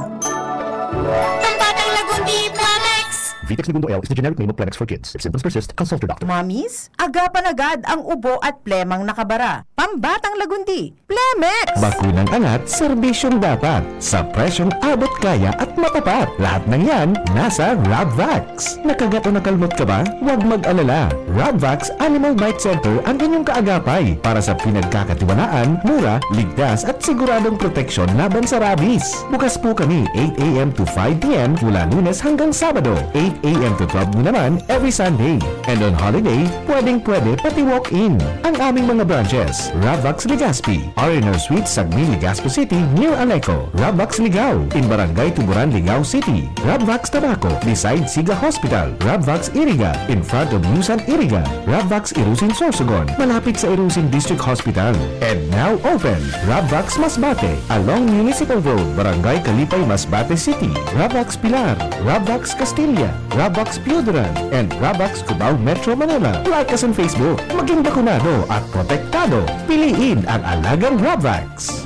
Pambatang Lagundi, Plemex! Vitex Negundo L is the generic name of Plemex for kids. If symptoms persist, consult your doctor. Mommies, agapan agad ang ubo at plemang nakabara. Pambatang Lagundi, Plemex! Bakunang angat, serbisyong dapat. Sa presyong abot kaya at matapat. Lahat ng yan, nasa Rabvax. Nakagat o nakalmot ka ba? Huwag mag-alala. Rabvax Animal Bite Center ang inyong kaagapay para sa pinagkakatiwalaan, mura, ligtas at siguradong proteksyon laban sa rabies. Bukas po kami eight a m to five p m mula Lunes hanggang Sabado, eight a m to twelve noon naman every Sunday. And on holiday, pwedeng-pwede pati walk-in. Ang aming mga branches, Rabvax Legazpi, R and R Suite, Sagni, Legazpi City, near Aleco. Rabvax Ligao, in Barangay Tuburan, Ligao City. Rabvax Tabaco, beside Siga Hospital. Rabvax Iriga, in front of Yusan Iriga. Rabvax Irusin Sorsogon, malapit sa Irusin District Hospital. And now open, Rabvax Masbate, along Municipal Road, Barangay Kalipay, Masbate City. Rabvax Pilar, Rabvax Castilla, Rabvax Pioduran, and Rabvax Cubao, Metro Manila. Like us on Facebook. Maging bakunado at protektado. Piliin ang alagang Rabvax.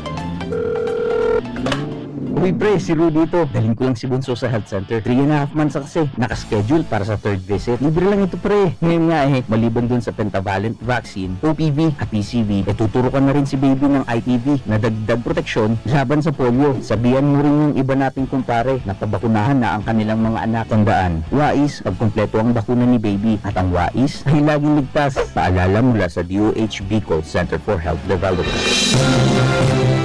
Uy, pre, si Rudy ito. Dalhin ko lang si Bunso sa health center. Three and a half months na kasi. Nakaschedule para sa third visit. Libre lang ito, pre. Ngayon nga eh, maliban dun sa pentavalent vaccine, O P V at P C V, eh, tuturo ka na rin si baby ng I P V na dagdag proteksyon laban sa polio. Sabihan mo rin yung iba nating kumpare na pabakunahan na ang kanilang mga anak. Tandaan, wais pag kumpleto ang bakuna ni baby, at ang wais ay laging ligtas. Paalala mula sa D O H Bicol Center for Health Development.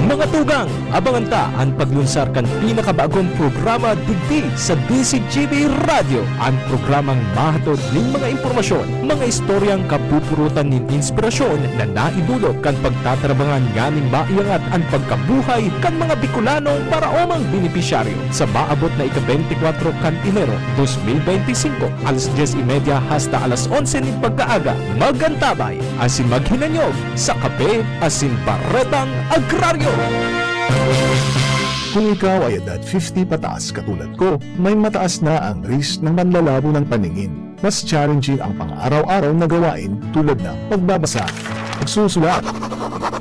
Mga tugang, abangan ta an paglunsar kan pinakabagong programa digdi sa D Z G B Radyo, an programang mahatod nin mga impormasyon, mga istoryang kapupurutan nin inspirasyon na naidulot kan pagtatrabangan nganing maiangat an pagkabuhay kan mga Bicolano paraomang benepisyaryo. Sa maabot na ika-beintikwatro kan Enero, dos mil beintisinko, alas dyes y media hasta alas onse nin pagkaaga, magantabay asin maghinanyog sa Kape asin Baretang Agraryo. Kung ikaw ay edad fifty pataas katulad ko, may mataas na ang risk ng manlalabo ng paningin. Mas challenging ang pang-araw-araw na gawain tulad ng pagbabasa, pagsusulat,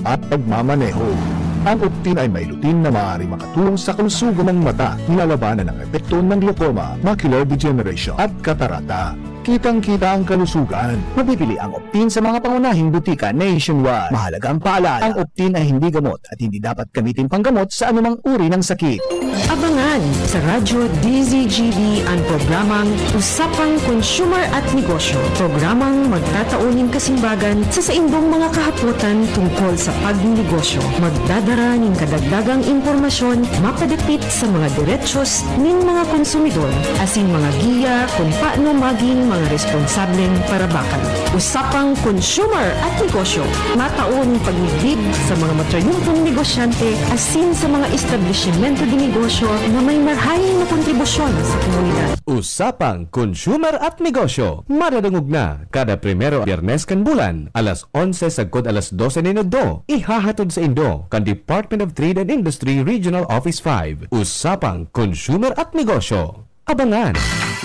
at pagmamaneho. Ang Optin ay may lutein na maaaring makatulong sa kalusugan ng mata, nilalabanan ang epekto ng glaucoma, macular degeneration, at katarata. Kitang-kita ang kalusugan. Mabibili ang Optin sa mga pangunahing butika nationwide. Mahalagang paalala, ang Optin ay hindi gamot at hindi dapat gamitin panggamot sa anumang uri ng sakit. Abangan sa Radyo D Z G B an programang Usapang Consumer at Negosyo, programang magtatao nin kasimbagan sa saindong mga kahapotan tungkol sa pagnegosyo. Magdadara nin kadagdagang impormasyon mapadapit sa mga derechos nin mga konsumidor asin mga giya kun paano magin mga responsableng parabakan. Usapang Consumer at Negosyo, matao nin pagmidbid sa mga matrayumpong negosyante asin sa mga establisimento de negosyo na may marhay na kontribusyon sa komunidad. Usapang Consumer at Negosyo, madadangog na kada primero, Biyernes kan bulan, alas onse sagkod alas dose nin udto. Ihahatod saindo kan Department of Trade and Industry Regional Office five. Usapang Consumer at Negosyo. Abangan.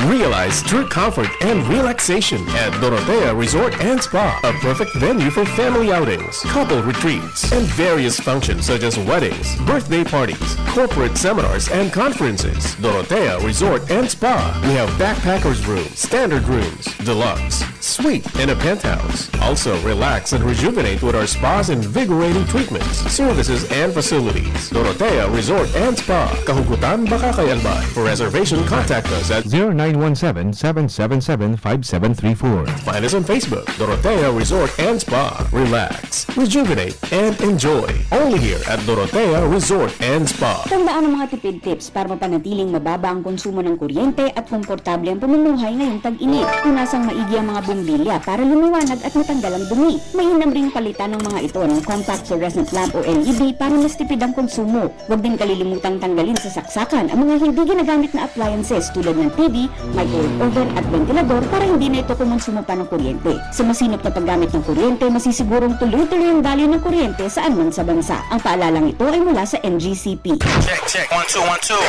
Realize true comfort and relaxation at Dorotea Resort and Spa, a perfect venue for family outings, couple retreats, and various functions such as weddings, birthday parties, corporate seminars, and conferences. Dorotea Resort and Spa. We have backpackers room, standard rooms, deluxe, suite, and a penthouse. Also, relax and rejuvenate with our spa's invigorating treatments, services, and facilities. Dorotea Resort and Spa, Kahugutan, Bacacay, Albay. For reservation, contact us at zero nine one seven, seven seven seven, five seven three four. Find us on Facebook, Dorotea Resort and Spa. Relax, rejuvenate, and enjoy. Only here at Dorotea Resort and Spa. Tandaan ang mga tipid tips para mapanatiling mababa ang konsumo ng kuryente at komportable ang pamumuhay ngayong tag-init. Punasan maigi ang mga bombilya para lumiwanag at matanggal ang dumi. Mainam ring palitan ng mga ito ng compact fluorescent lamp o L E D para mas tipid ang konsumo. Huwag din kalilimutang tanggalin sa saksakan ang mga hindi ginagamit na appliances tulad ng T V, microwave oven at ventilador para hindi na ito kumonsumo pa ng kuryente. Sa masinop na paggamit ng kuryente, masisigurong tuloy-tuloy ang daloy ng kuryente saan man sa bansa. Ang paalalang ito ay mula sa N G C P. Check, check. One, two, one, two.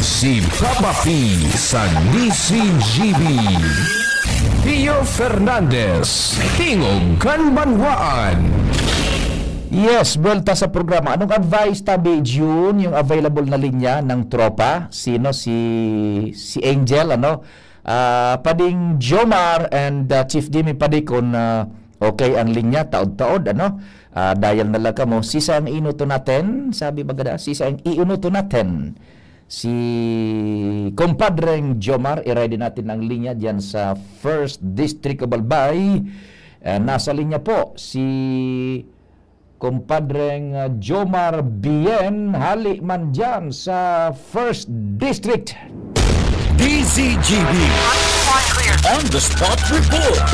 Si Papa P sa D Z G B. Pio Fernandez, Tingog kan Banwaan. Yes, buwelta sa programa. Anong advice, Tabi Jun, yung available na linya ng tropa? Sino? Si, si Angel, ano? Ah, Pading Jomar and, ah, Chief Jimmy Padicon, ah, okay ang linya, taod-taod, ano? Ah, dial na lang kamo. Sisay ang iinuto natin? Sabi baga da, sisay ang iinuto natin? Si Compadreng Jomar, i-ready natin ang linya diyan sa First District of Albay. Ah, nasa linya po si Compadreng, ah, Jomar Bien, hali man diyan sa First District. D Z G B on the spot report.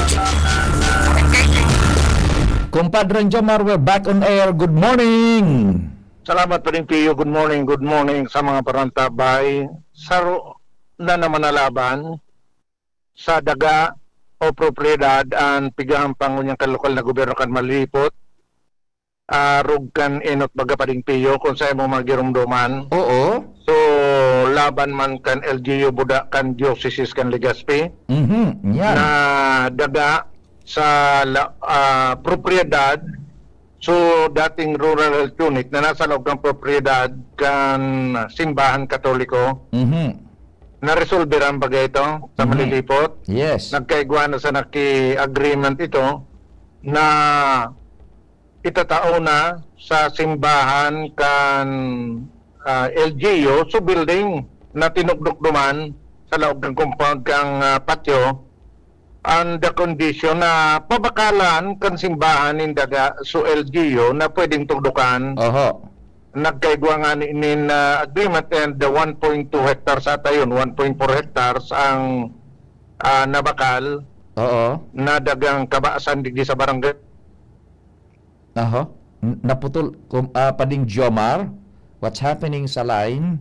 Compadreng Jomar, we're back on air. Good morning. Salamat, Pading Pio. Good morning, good morning sa mga parantabay. Saro na naman na laban sa daga o propiedad an pighahampang ngunyan kan lokal na gobyerno kan Malilipot, arog kan enot baga, Pading Pio, kun sa imong mga giromdoman. Oo. So, laban man kan L G U, buda kan Diocese kan Legazpi, Mhm, yan. na daga sa la-, ah, propiedad. So, dating rural health unit na nasa laog kan propiedad kan simbahan Katoliko, Mhm. naresolbe ran baga ito sa Mhm. Malilipot. Yes. Nagkaigwa na sa naki-agreement ito na itatao na sa simbahan kan, ah, L G U, so building na tinukdok duman sa laog kan compound kan, ah, patio, on the condition na pabakalan kan simbahan nin daga, so L G U na pwedeng tukdokan. Oho. Nagkaigwa ngani nin, ah, agreement and the one point two hectares ata yun, one point four hectares ang, ah, nabakal Oo. na dagang kabaasan digdi sa barangay. Aha. N-, naputol, kum-, ah, Pading Jomar, what's happening sa line?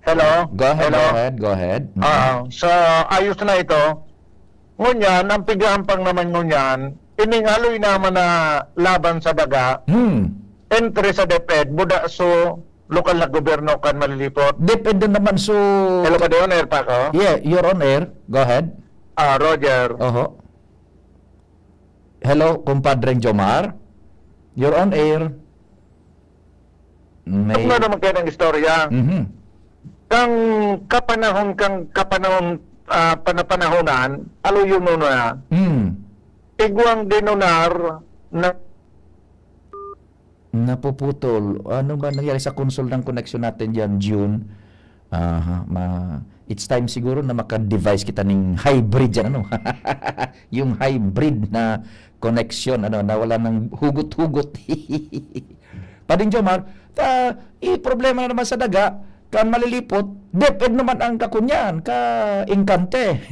Hello? Go ahead, Hello? go ahead, go ahead. Mm. Ah, so, ayos na ito. Ngunyan, ang pighahampang naman ngunyan, ining haloy naman na laban sa daga, Hmm. entry sa DepEd, buda so lokal na gobyerno kan Malilipot. DepEd na naman so Hello, Pading, on air pa ako? Yeah, you're on air. Go ahead. Ah, Roger. Oho. Hello, Compadreng Jomar? You're on air. May Ano naman kayo ng istorya? Mhm. Kang kapanahon, kang kapanahon, ah, panapanahonan, aluyon mo na, Hmm. igwang dinunar na Napuputol. Ano ba nangyari sa console ng connection natin diyan, June? Aha, ma-, it's time siguro na maka-devise kita ning hybrid diyan, ano? Yung hybrid na connection, ano, na wala nang hugot-hugot. Pading Jomar, ta, i problema na naman sa daga, kan Malilipot, DepEd naman ang kakunyan, ka-engkante.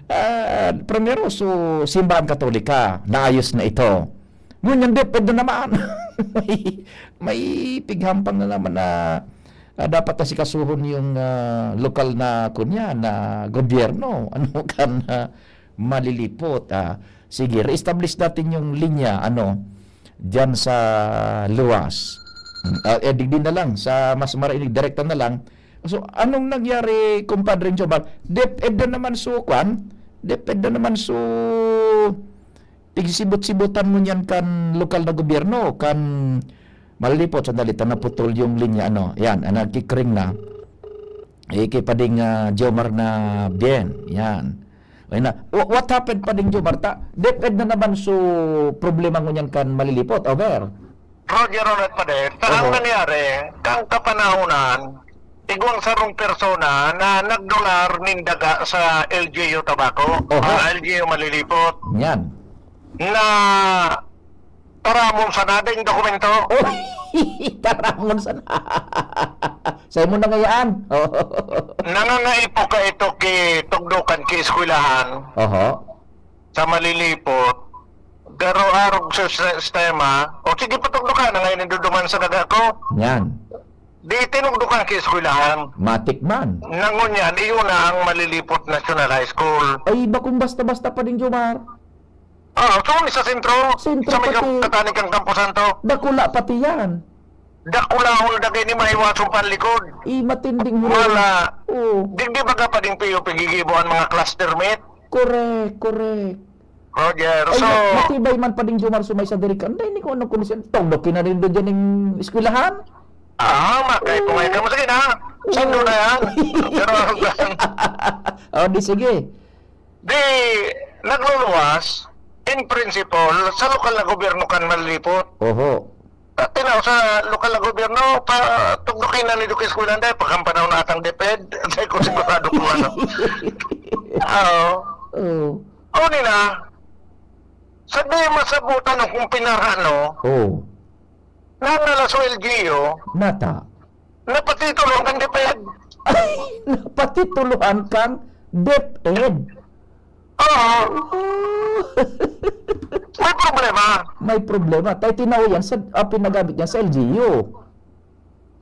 Ah, primero, so, Simbahan Katolika, naayos na ito. Ngunyan DepEd na naman. May, may pighampang na naman na, ah, dapat asikasuhon yung, ah, lokal na, kunya, na gobyerno. Ano kan, ah, Malilipot, ah. Sige, re-establish natin yung linya, ano, diyan sa luwas. Ah, eh, digdi na lang, sa mas marainig, direkta na lang. So, anong nangyari, Compadre Jomar? DepEd na naman so, kwan? DepEd na naman so, pigsibot-sibotan mo niyan kan lokal na gobyerno, kan Malilipot, sandali, ta naputol yung linya, ano. Yan, ah, nagkikring na. Eh, kay Pading, ah, Jomar na bien. Yan. Ay na. Wha-, what happened, Pading Jomar? Ta, DepEd na naman so problema ngunyan kan Malilipot, over. Roger, ulit pa din. Sa ang Oho. nangyari, kang kapanahonan, igwang sarong persona na nagdular nin daga sa L G U Tabaco, Oho. ah, L G U Malilipot. Yan. Na taramon sana ding dokumento. Uy, taramon sana. Sa imo na ngayaan. Nangangaipo ka ito ki tugdokan ki eskwelahan Oho. sa Malilipot. Garo arog sa sistema, o sige, patugdokan na ngayon yung duduman sa daga ko. Yan. Di tinugdokan ki eskwelahan. Matik man. Nangunyan, iyon na ang Malilipot National High School. Ay, bakong basta-basta pa din, Jomar. Ah, so, sa sentro, Sentro sa may pati. Katanikang Campo Santo. Dakula pati yan. Dakula, hol, dagay ni maiwason panlikod. I, matinding hirong. Wala. Oo. Di, di ba ka pa ding piyo pigigibo ang mga cluster meet? Correct, correct. Roger, Ay, so, ma-, matibay man pa ding Jomar Sumay sa diri ka. Hindi, hindi ko ano kung siya. Tugdok kinarindo dyan yung eskwelahan. Ah, makay Oo. pumay ka mo. Sige na. Sando Oo. na yan. Pero, Oh, di sige. Di, nagluluwas, in principle, sa lokal na gobyerno kan malilipot. Oho. Tinaw sa lokal na gobyerno, pa, tugdokin na ni Duque Eskwelahan dahil pagkampanaw na atang DepEd, dahil ko sigurado kung ano. Oo. Oo. O nila, sa di masabutan ng kung pinarano, Oo. nangala sa L G U, Nata. napatitulo ang DepEd. Ay, napatitulohan kang DepEd. Oo. May problema. May problema. Tayo tinaw yan sa, ah, pinagamit niya sa L G U.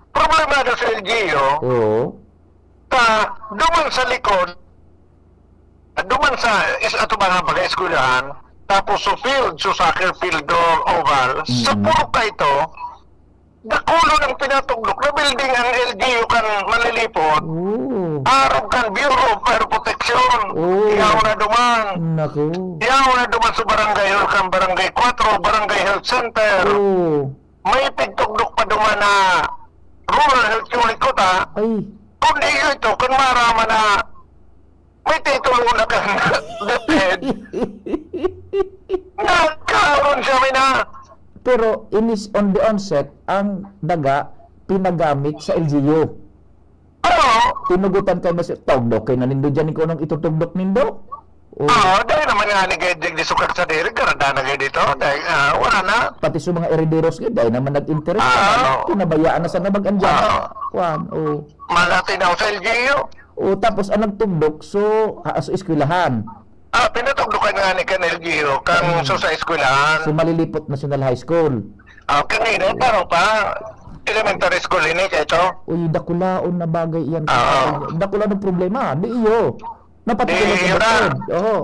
Problema na sa L G U. Oo. Ta, duman sa likod, duman sa is-, ato ba nga baga eskwelahan, tapos sa field, sa soccer field o oval, sa Mm. purok ka ito, dakulo ng pinatugdok na building ang L G U kan malilipot. Oo. Arog kan Bureau of Fire Protection. Oo. Yaw na duman. Naku. Yaw na duman sa barangay hall kan Barangay Cuatro, Barangay Health Center. Oo. May pigtugdok pa duman na Rural Health Unit ko ta. Ay. Kundi ito, kan maraman na may titulo na kan DepEd. Nagkaroon siya, may na. Pero inis on the onset, ang daga pinagamit sa L G U. Oo. Tinugutan kay mas tugdok kay nanindo dyan kung anong itutugdok nindo. Oo. Oo, dahil naman nga ni Gay Jig di sukat sa diri, garada na Gay dito. Dahil, ah, wala na. Pati sa mga herederos, Gay, dahil naman nag-interest. Ah, Ano, oo. Pinabayaan na sana mag-andyan. Ah. Kwan, oo. Malati na ako sa L G U. Oo, tapos ang nagtugdok, so, ha, sa eskwelahan. Ah, pinatugdokan nga ni kan L G U, kang Mm. so sa eskwelahan. So, Malilipot National High School. Ah, kanina, taro pa. Elementary school ini, kaya ito. Uy, dakulaon na bagay iyan. Ah. Dakulaon ang problema. Di iyo. Napatitulo Di iyo na. Oho.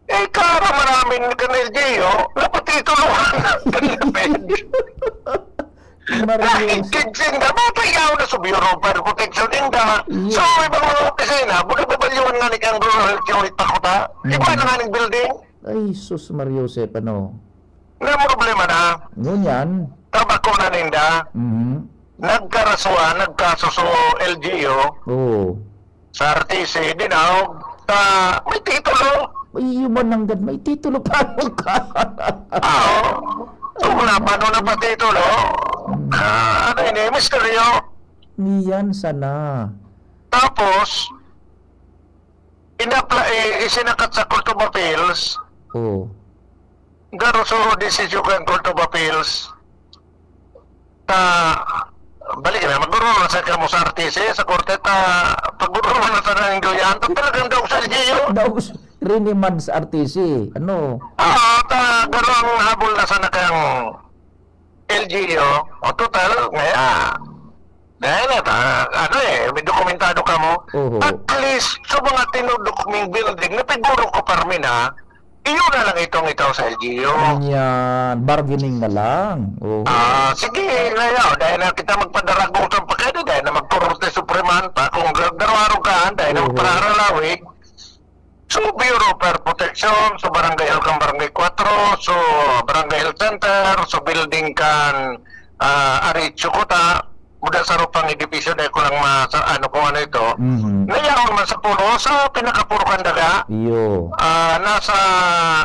Eh, kara maraming kan L G U, napatitulohan. Mario. Ay, kigsin ka, matayaw na sa Bureau of Fire Protection, inda. Yeah. So, ibang mga opisina, buda babalyuhan nga ni kang Rural Health Unit pa ko ta. Mm. Iba na nga ning building. Ay, sus, Mario Josep, ano? Na problema na. Ngunyan. Tabako na ninda. Mhm. Nagkarasuhan, nagkaso sa L G U. Oo. Sa R T C, dinaog. Ta, may titulo. May human nanggad, may titulo pa ka. Oo. So, wala pa, ano na pa titulo? Hmm. Ah, ano ini? Misteryo. Niyan sana. Tapos, inapla-, eh, isinakat sa Court of Appeals. Oo. Garo sa desisyon kan Court of Appeals. Ta, balik na, magdururo na sa kamo sa R T C, sa korte, ta, pagdururo na sa nang duyan, ta talagang daog sa L G U. Daog s-, rinimand sa R T C, ano? Ah, ta, garo ang habol na sana kang L G U. O, total, ngaya. Dahil na, ta, ano eh, may dokumentado ka mo. Oho. At least, sa mga tinudok ming building, na piguro ko parmi na, iyo na lang itong itaw sa L G U. Yan, bargaining na lang. Oo. Ah, sige, ngayon, dahil na kita magpadaragutan pa kayo, dahil na magkorte supreman pa, kung gar-, garwaro ka, dahil na Oo. magpararawig, so Bureau of Fire Protection, so Barangay Hall kang Barangay Cuatro, so Barangay Health Center, so building kan, ah, Aricho Kuta, muda sa rupang edipisyo, dahil ko lang ma-, sa ano kung ano ito. Mhm. Nayaon man sa puno, sa pinakapuro kan daga. Iyo. Ah, nasa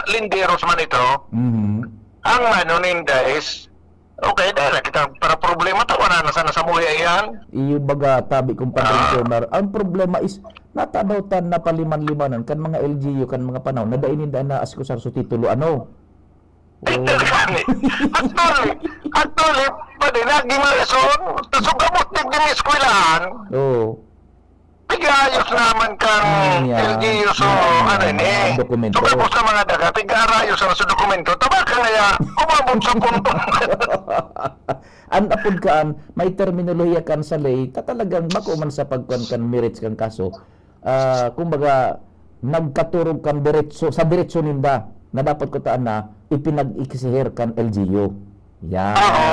linderos man ito. Mhm. Ang ano ninda is, okay, dahil na kita para problema, tawa na, nasa, nasa muya yan. Iyo baga, tabi kong Ah. Padre Jomar. Ang problema is, natadaw tan napaliman-limanan kan mga L G U, kan mga panahon, na dai ninda naaskusar sa titulo, ano? Ito Oh. gani. Actually, actually, pwede, naging rason, tas ang gamot din din eskwelahan. Oo. Pigayos naman kang Mm, yan. L G U, so, Mm, ano yan. ini? Dokumento. So, kapos na mga daga, pigayos ang sa dokumento. Tama ka nga, umabot sa punto. An apod kaan, may terminolohiya kan sa ley, ta talagang bako man sa pagkuan kan merits kan kaso. Ah, kumbaga, nagkaturog kan diretso, sa diretso ninda, na dapat kutaan na ipinag-eksihir kan L G U. Yan. Oo.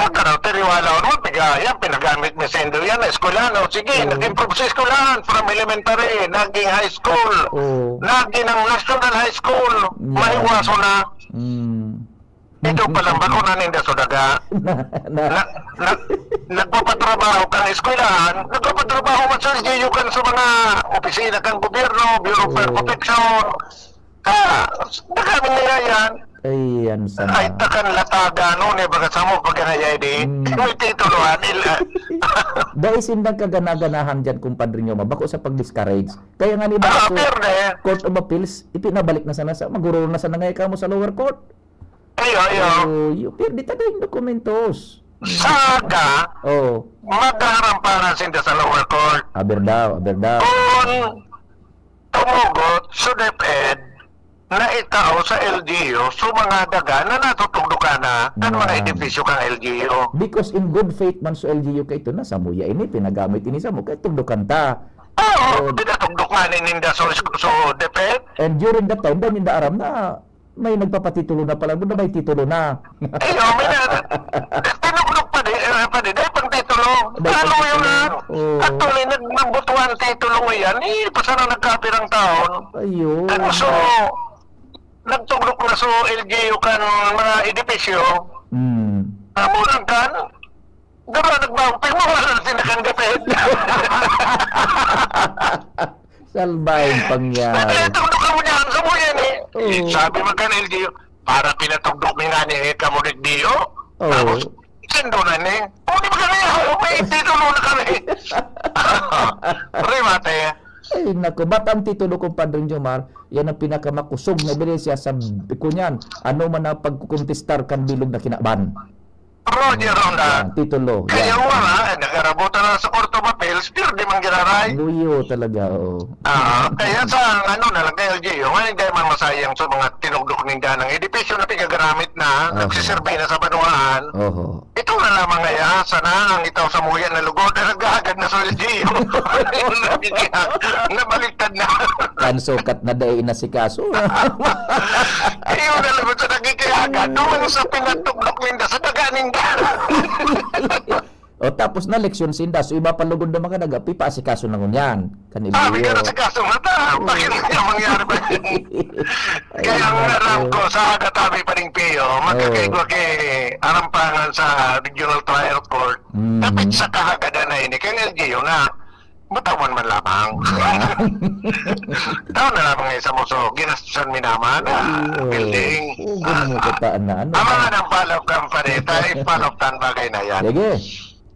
Ang ano, tiniwala ko naman, pag Ah, yan, pinagamit mi saindo yan, eskwelahan. O, sige, Oo. nag-improve sa eskwelahan, from elementary, naging high school, Oo. naging ang national high school, Yeah. maiwaso na. Mm. Ito pa lang, bako na ninda sa daga. Na, na, Na, na, nagpapatrabaho kang eskwelahan, nagpapatrabaho man sa L G U kan sa mga opisina kang gobyerno, Bureau of Fire Oo. Protection. Ka, dagami na yan. Ay, yan sana. Ay, takan lataga, no, ni baga sa mo, pag nangayay di. Mm. May titulo, anil, ah. Dai sindang kagana-ganahan dyan, kumpadre nyo, mabako sa pag-discourage. Kaya nga ni Ah, Baso, pero na yan. Court of Appeals, ipinabalik na sana sa, magururo na sana ngayon kamo sa lower court. Ayo, ayo. Oh, yu-, pero di tayo yung dokumentos. Saga, Oh, maghaharampangan sinda sa lower court. Aber daw, aber daw. Kung tumugot sa DepEd na itao sa L G U, sa mga daga na natutugdukan na ng mga Na. edifisyo kang L G U. Because in good faith man sa L G U kay ito na, samuya ini, pinagamit ini sa mo, kay tugdukan ta. Oo, Oh. pinatugdukan ni ninda sa, sa DepEd. And during that time, dahil ninda aram na may nagpapatitulo na pala, na may titulo na. Ay, oh, may na, tinugnog pa di, eh, pa di, dahil pang titulo. Dahil pang Lalo yun titulo. na. Oo. Actually, nag-, nagbutuan titulo ngayon, eh, pa sana nagkapirang taon. Ayun. Ano, so, nagtugnog na so L G U kan mga edipisyo. Hmm. Amo lang kan, garo nagbago, pero wala na sila kan DepEd. Salbahing pangyari. Bakit itong luka mo niyan? Sa mo yan eh. Oo. Sabi man kan L G U, para pinatugdok mi nga ni eh, kamo ni Dio. Oo. Tapos, sendo na ni. O, di ba kami, oh, may titulo na kami. Remate. Ay, naku, ba't ang titulo, Compadre Jomar? Yan ang pinakamakusog na ebidensya sa kunyan. Ano man ang pagkukontestar kan bilog na kinaban? Roger Ronda. Yan, titulo. Kaya Yan. wala, eh, nagarabutan na sa Court of Appeals, pero di man giraray. Luyo talaga, oo. Ah, kaya sa ano na lang kay L G U, ngayon di man masayang sa mga tinugdok ninda ng edipisyo na pinagaramit na, Aha. nagsiserbi na sa banwaan. Oho. Ito na lamang ngaya, sana ang itaw sa muya na lugod na naghahagad na sa L G U. Nabaliktad na. Kan sukat na dai inasikaso. Iyo na lugod sa nagkikihagad, doon sa pinatugdok ninda, sa daga ninda. O, tapos na leksyon sinda. So, iba pa lugod na mga daga, pipaasikaso na ngunyan. Kan Sabi ka Elio. na sa kaso, mata, bakit nga mangyari ba yun? Ay, Kaya ang naku. alam ko, sa aga tabi pa ning Pio, magkakaigwa Oo. kay arampangan sa Regional Trial Court. Mhm. Kapit sa kahagadan na ini, kay L G U na, matawan man lamang. Yeah. Tao na lamang nga isa mo, so, ginastusan mi naman, ah, Ay, oo. building. Oo, ganun Ah, mo kataan na, ano, ang mga ah. nang follow up company, tayo follow up tan bagay na yan. Sige.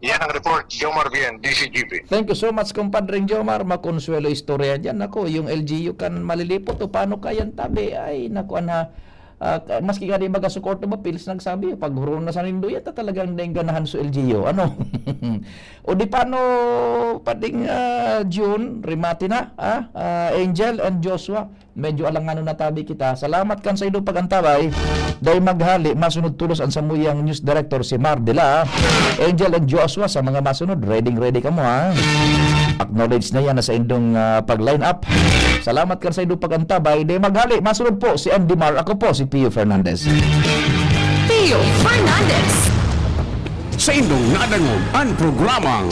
Yan ang report, Jomar Bien, D C G P. Thank you so much, Compadre Jomar. Makonsuelo istorya dyan. Ako, yung L G U kan malilipot, o paano kayan tabi? Ay, naku, anha. Ah, ka-, maski nga di baga sa Court of Appeals, nagsabi, pag hurong na sa nindo, yata talagang daing ganahan sa L G U. Ano? O di paano, pating, ah, June, remate na, ah, ah, Angel and Joshua? Medyo alanganon na tabi kita. Salamat kan sa inyong pag-antabay. Dai maghali, masunod tulos ang samuyang news director si Mar Dela. Angel and Joshua sa mga masunod. Ready, ready kamo, ha? Acknowledge na yan na sa indong, ah, pag-line up. Salamat kan sa inyong pag-antabay. Dai maghali, masunod po si Andy Mar. Ako po si Pio Fernandez. Pio Fernandez. Sa indong nadangog ang programang